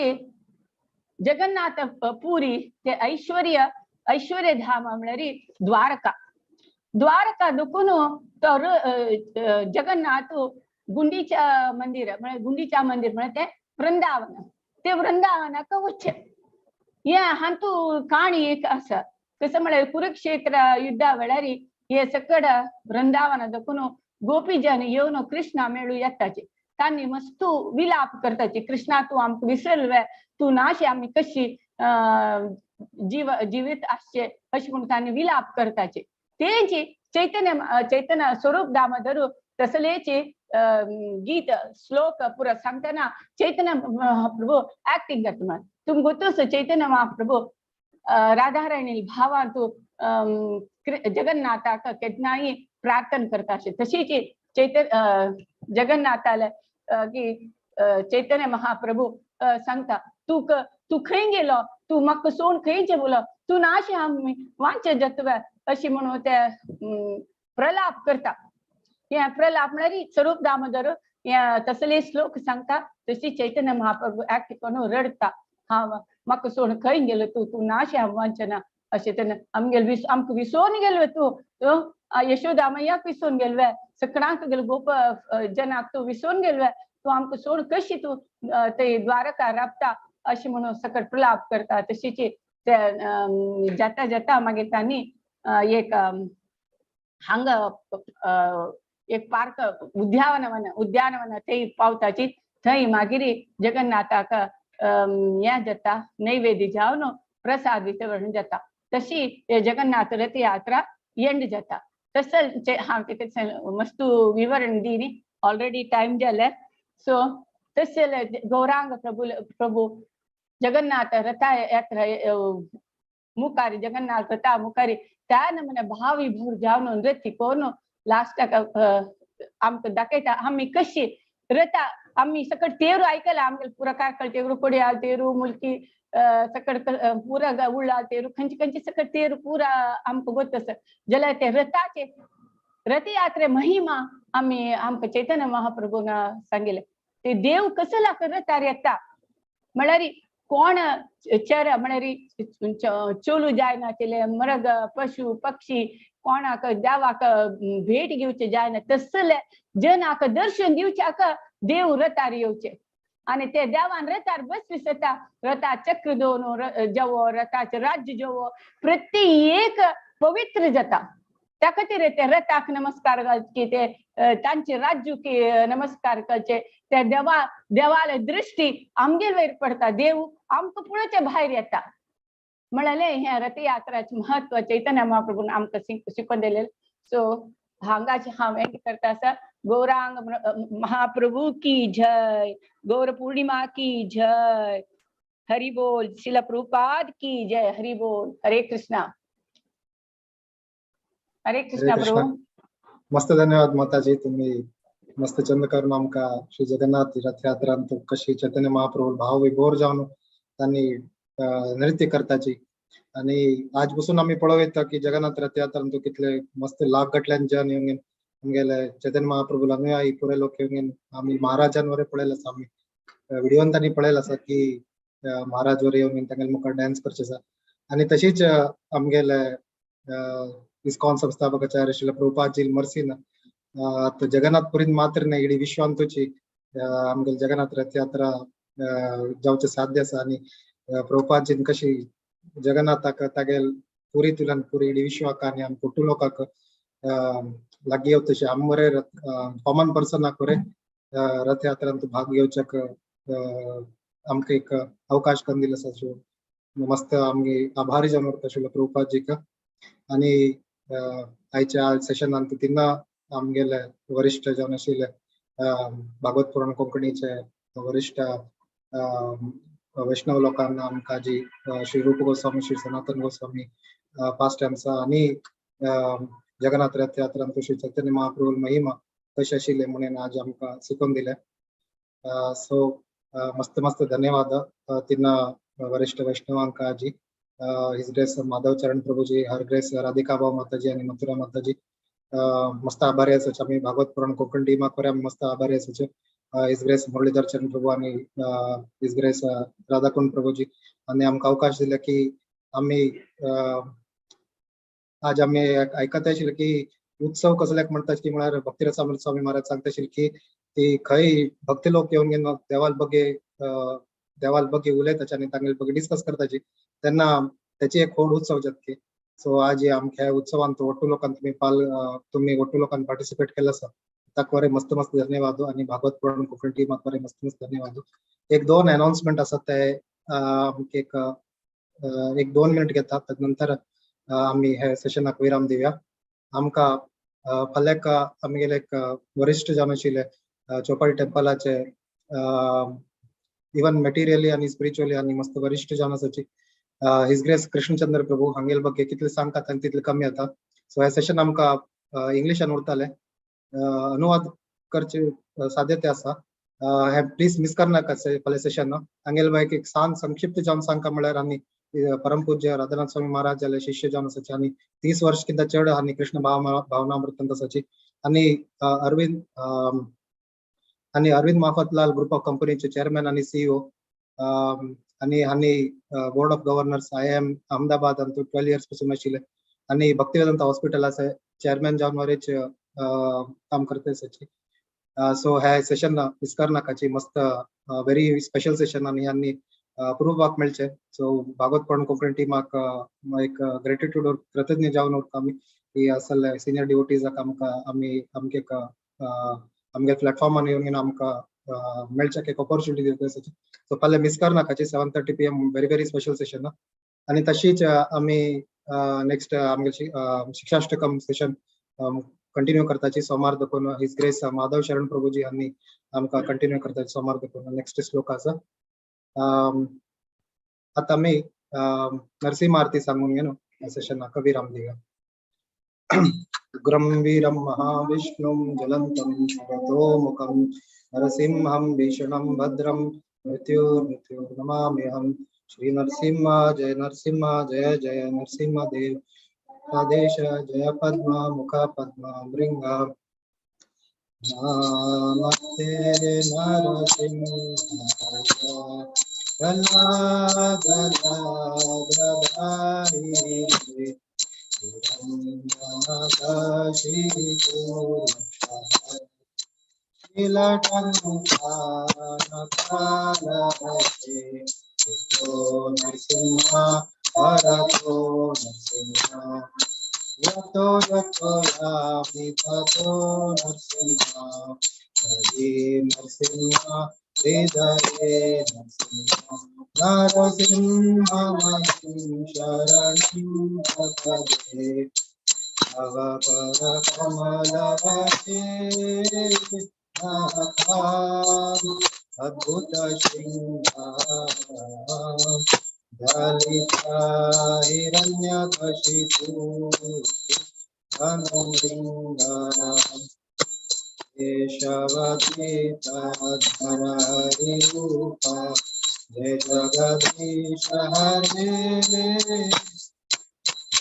जगन्नाथ पुरी ते ऐश्वर्य ऐश्वर्य धाम म्हळ्यार द्वारका. द्वारका दुखून तर जगन्नाथ गुंडीच्या मंदिर म्हळ्यार गुंडीच्या मंदिर म्हळ्यार ते वृंदावन ते वृंदावनाक वचचें. हे हांतू काणी एक आसा कसं म्हळ्यार कुरुक्षेत्र युद्धा वेळार हे सकड वृंदावना दाखोवन गोपीजन येवन कृष्णा मेळू येताचे. तांणी मस्त विलाप करताचे कृष्णा तूं आमकां विसरले तूं नाशे आमी कशी जीवित आसचे अशें म्हणून तांणी विलाप करताचे. तेंची चैतन्य चैतन्य स्वरूप दामोदर तसलेचे गीत श्लोक पुरा सांगतना चैतन्य महाप्रभू ऍक्टिंग करता. म्हळ्यार तुमकां गोतूच चैतन्य महाप्रभू राधाराणी भावांतू जगन्नाथाक केन्नाय प्रार्थना करता अशें. तशीच चैतन्य जगन्नाथाले की चैतन्य महाप्रभू सांगता, तूं तूं खंय गेलो, तूं म्हाका सोड खंय जेवलो, तूं नाशे आमी वांचे जतवे अशी म्हणून ते प्रलाप करता. हे प्रलाप म्हळ्यार स्वरूप दामोदर हे तसले श्लोक सांगता. तशी चैतन्य महाप्रभू एकटे करून रडता, हांव म्हाका सोड खंय गेलो तूं, तूं नाशे हांव वांचना अशें. तेन्ना आमगेले आमकां विसोवन गेलो तूं, यशोदा मैयाक विसोवन गेलवे, सकडांक गेलो, गोप जनाक तूं विसोवन गेलवे, तूं आमकां सोड कशी तूं ते द्वारका राबता अशें म्हणून सकट प्रलाप करता. तशीच ते जाता जाता मागीर तांणी एक हांगा एक पार्क उद्यानवन उद्यानवन थंय पावताची. थंय मागीर जगन्नाथाक हें जाता, नैवेद्य जावन प्रसाद वितरण जाता. तशी जगन्नाथ रथयात्रा एंड जाता. तसं हांव तेका मस्त विवरण दी न्ही, ऑलरेडी टायम जाले. सो तशें गौरांग प्रभू प्रभू जगन्नाथ रथा यात्रा मुखार, जगन्नाथ रथा मुखार त्या नमुने भावी भूर जावन नृत्य करून लास्टाक आमकां दाखयता आमी कशी रथा. आमी सकट तेरू आयकला, आमगे पुरा कार्कळ तेरू, कोडियाल तेरू, मुलकी सकट पुरा उळ्ळाल तेरू, खंयचे खंयचे सकट तेरू पुरा आमकां गोत आसा. जाल्यार ते रथाचे रथयात्रे महिमा आमी आमकां चैतन्य महाप्रभून सांगिल्लें. ते देव कसो रथार येता म्हळ्यार कोण चर म्हळ्यार चोलू जायनाशिल्ले मृग पशु पक्षी कोणाक देवाक भेट घेवचे जायना, तसले जनाक दर्शन दिवच्याक देव रथार येवचे. आनी ते देवान रथार बसवी जाता, रथा चक्र दवरून जेवो, रथाचें राज्य जेवो, प्रत्येक पवित्र जाता. त्या खातीर ते रथाक नमस्कार घालचे, ते तांचे राज्यूक नमस्कार करचे. त्या देवा देवाले दृष्टी आमगेर वयर पडता, देव आमकां पळोवचे भायर येता. म्हळ्यार हें रथयात्राचें महत्व चैतन्य महाप्रभून आमकां शिकोवन दिलें. सो हांगाचे हांव एंड करता आसा. गौरांग महाप्रभू की जय, गौर पूर्णिमा की जय, हरि बोल, शिल प्रभुपाद की जय, हरि बोल, हरे कृष्णा, हरे कृष्णा प्रभू. मस्त धन्यवाद माताजी, तुम्ही मस्त चंद करून आमकां श्री जगन्नाथ रथयात्रांत कशी चैतन्य महाप्रभू भाव विभोर जावन तांणी नृत्य करताची. आणि आज बसून आमी पळोवं येता की जगन्नाथ रथयात्रांत कितले मस्त लाख गटल्यान जन येवन आमगेले चैतन्य महाप्रभूला अनुयायी पुरे लोक येवन आमी महाराजांवर पळयला आसा, आमी व्हिडिओन तांणी पळयला आसा की महाराज वर येवन तांगेले मुखार डान्स करचे आसा. आनी तशीच आमगेले इस्कॉन संस्थापक आचार्य श्रील प्रभुपादजी मर्सीन जगन्नाथपुरीन मात्र न्हय इडी विश्वांतूची आमगेले जगन्नाथ रथयात्रा जावचें साध्य आसा. आनी प्रभुपादजीन कशी जगन्नाथाक तागेल पुरी तुल्यान पुरी इडी विश्वाक आनी आम कुटू लोकांक लागीं येवं तशें आम बरे कॉमन पर्सनाक बरे रथयात्रांत भाग घेवच्याक आमकां एक अवकाश करून दिलो आसा. सो मस्त आमगे आभारी जावन उरता श्रील प्रभुपादजीक. आनी आयच्या सेशनांत तिन्ना आमगेले वरिश्ठ जावन आशिल्ले भागवत पुराण कोंकणीचे वरिश्ठ वैष्णव लोकांना आमकां जी श्री रूप गोस्वामी, श्री सनातन गोस्वामी पास्ट टायम्सा आनी जगन्नाथ रथयात्रांत श्री चैतन्य महाप्रभू महिमा कशी आशिल्ले म्हणून आज आमकां शिकोवन दिले. सो मस्त मस्त धन्यवाद तिन्ना वरिश्ठ वैष्णवांक आजी, his grace Madhav Charan Prabhuji, her grace Radhika भाऊ माताजी आणि मथुरा माताजी. मस्त आभारी आसाचे आमी भागवत पुराण कोंकण टीमाक बरे आमी मस्त आभारी आसाचे. His grace Muralidhar चरण प्रभू आणि his grace Radhakund Prabhuji आनी आमकां अवकाश दिले की आमी आज आमी आयकत आशिल्ले की उत्सव कसल्याक म्हणटा की म्हळ्यार भक्तिरसामृत स्वामी महाराज सांगता आशिल्ले की ती खंय भक्ती लोक येवन घेवन देवाल बगे उलयताचे आनी तांगेले बगे डिस्कस करताची तेन्ना त्याची एक व्हड उत्सव जाता. सो आज आमच्या उत्सवांत ಒಟ್ಟು लोकांत तुम्ही तुम्ही ಒಟ್ಟು लोकांत पार्टिसिपेट केलं आसा ताका बरे मस्त मस्त धन्यवाद. आनी भागवत पुराण कोंकणी टीमाक बरे मस्त मस्त धन्यवाद. एक दोन अनाउन्समेंट आसा ते एक एक 2 मिनिट घेता, तदनंतर आमी हे सेशनाक विराम दिवया. आमकां फाल्यां आमगेले एक वरिश्ठ जावन आशिल्ले चोपाटी टेम्पलाचे इवन मटेरियली आनी स्पिरिच्युअली आनी मस्त वरिश्ठ जावन आसाची his grace Krishnachandra प्रभू हांगेले ಬಗ್ಗೆ कितले सांगतात आनी तितले कमी जाता. सो हे सेशन आमकां इंग्लिशान उरताले, अनुवाद करचे साध्यते आसा. हे प्लीज मिस करनाका फाल्यां सेशन. आंगेल बायक एक सान संक्षिप्त जावन सांगका म्हळ्यार आनी परमपूज्य राधानाथ स्वामी महाराज जाले शिष्य जावन आसाची आनी 30 वर्ष किंता चड आनी कृष्ण भावनामृतंत आसाची आनी अरविंद आनी अरविंद माफतलाल ग्रुप ऑफ कंपनीचे चेअरमॅन आनी सीईओ आनी हांणी board of governors IIM Ahmedabad Antu 12 years पासून आशिल्ले आनी भक्तिवेदांत हॉस्पिटलाचे चेअरमॅन जावन वरेच काम करते आसाची. सो हे सेशन मिस करनाकाची, मस्त व्हेरी स्पेशल सेशन आनी आनी अप्रुपाक मेळचे. सो भागवत पुराण कोंकणी टिमाक एक ग्रेटिट्यूड, कृतज्ञ जावन उरता आमी की असले सिनियर डिवोटीजाक आमकां आमी आमगे एक आमगे प्लॅटफॉर्मान येवन आमकां मेळच्याक एक ऑपॉर्च्युनिटी दिता. सो फाल्यां miss करनाकाची, 7:30 PM, very very special session. आनी तशीच आमी नेक्स्ट आमगे शिक्षाष्टकम सेशन कंटिन्यू करताची सोमार देखून. His grace Madhav शरण प्रभुजी हांणी आमकां कंटिन्यू करताची सोमार देखून नेक्स्ट श्लोक आसा. आतां आमी नरसिंह आरती सांगून घेवन सेशनाक विराम दिया. उग्रं वीरं महाविष्णुं ज्वलन्तं सर्वतोमुखं नरसिंहं भीषणं भद्रं मृत्युर्मृत्युर्नमाम्यहं. श्री नरसिंह जय नरसिंह जय जय नरसिंह देव आदेश जय पद्मा मुख पद्मा भृंग. नमस्ते नरसिंह प्रह्लाद नरसिंह हरतो नरसिंह यतो यतो यामि ततो नरसिंह हरे नरसिंह हृदये नरसिंह नरसिंह मयं शरणं प्रपद्ये. तव परकमलवचे अद्भुत शृंगार ललिता हिरण्यकशिपु धनुर्भृङ्ग केशवगीता हरिरूपा जय जगदीश हरे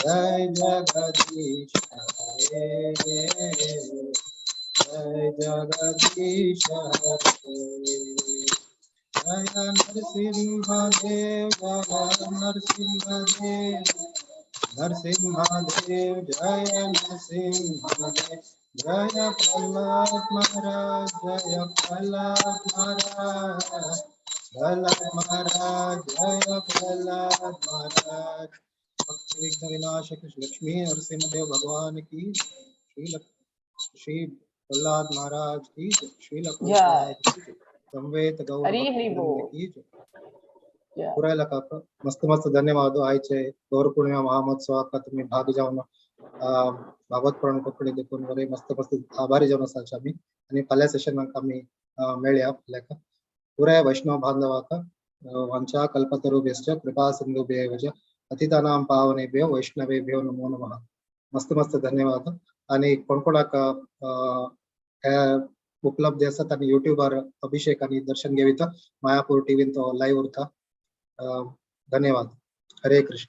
जय जगदीश हरे जय जगदीश हरे. जय नरसिंह देव जय नरसिंह देव नरसिंह देव जय नरसिंह देव जय प्रहलाद महाराज जय प्रहलाद महाराज प्रहलाद महाराज जय प्रहलाद महाराज. भक्ति विघ्न विनाशक लक्ष्मी नरसिंह देव भगवान की, श्री श्री प्रहलाद महाराज की, श्री लक्ष्मी संवेत गौर की. पुरायला काका मस्त मस्त धन्यवाद. आयचे गौर पौर्णिमा महामहोत्सवाक तुम्ही भाग जावन भागवत पुराण कोंकणी देखून बरे मस्त मस्त आभारी जावन आसाचे आमी आनी फाल्यां सेशनाक आमी मेळया. फाल्यां पुराय वैष्णव बांधवाक वांछा कल्पतरुभ्यश्च कृपा सिंधुभ्येव च पतितानां पावनेभ्यो वैष्णवेभ्यो नमो नमः. मस्त मस्त धन्यवाद. आनी कोण कोणाक उपलब्ध आसात आनी युट्यूबार अभिषेक आनी दर्शन घेविता मायापूर टीव्हीन तो लाईव्ह उरता. धन्यवाद. हरे कृष्ण.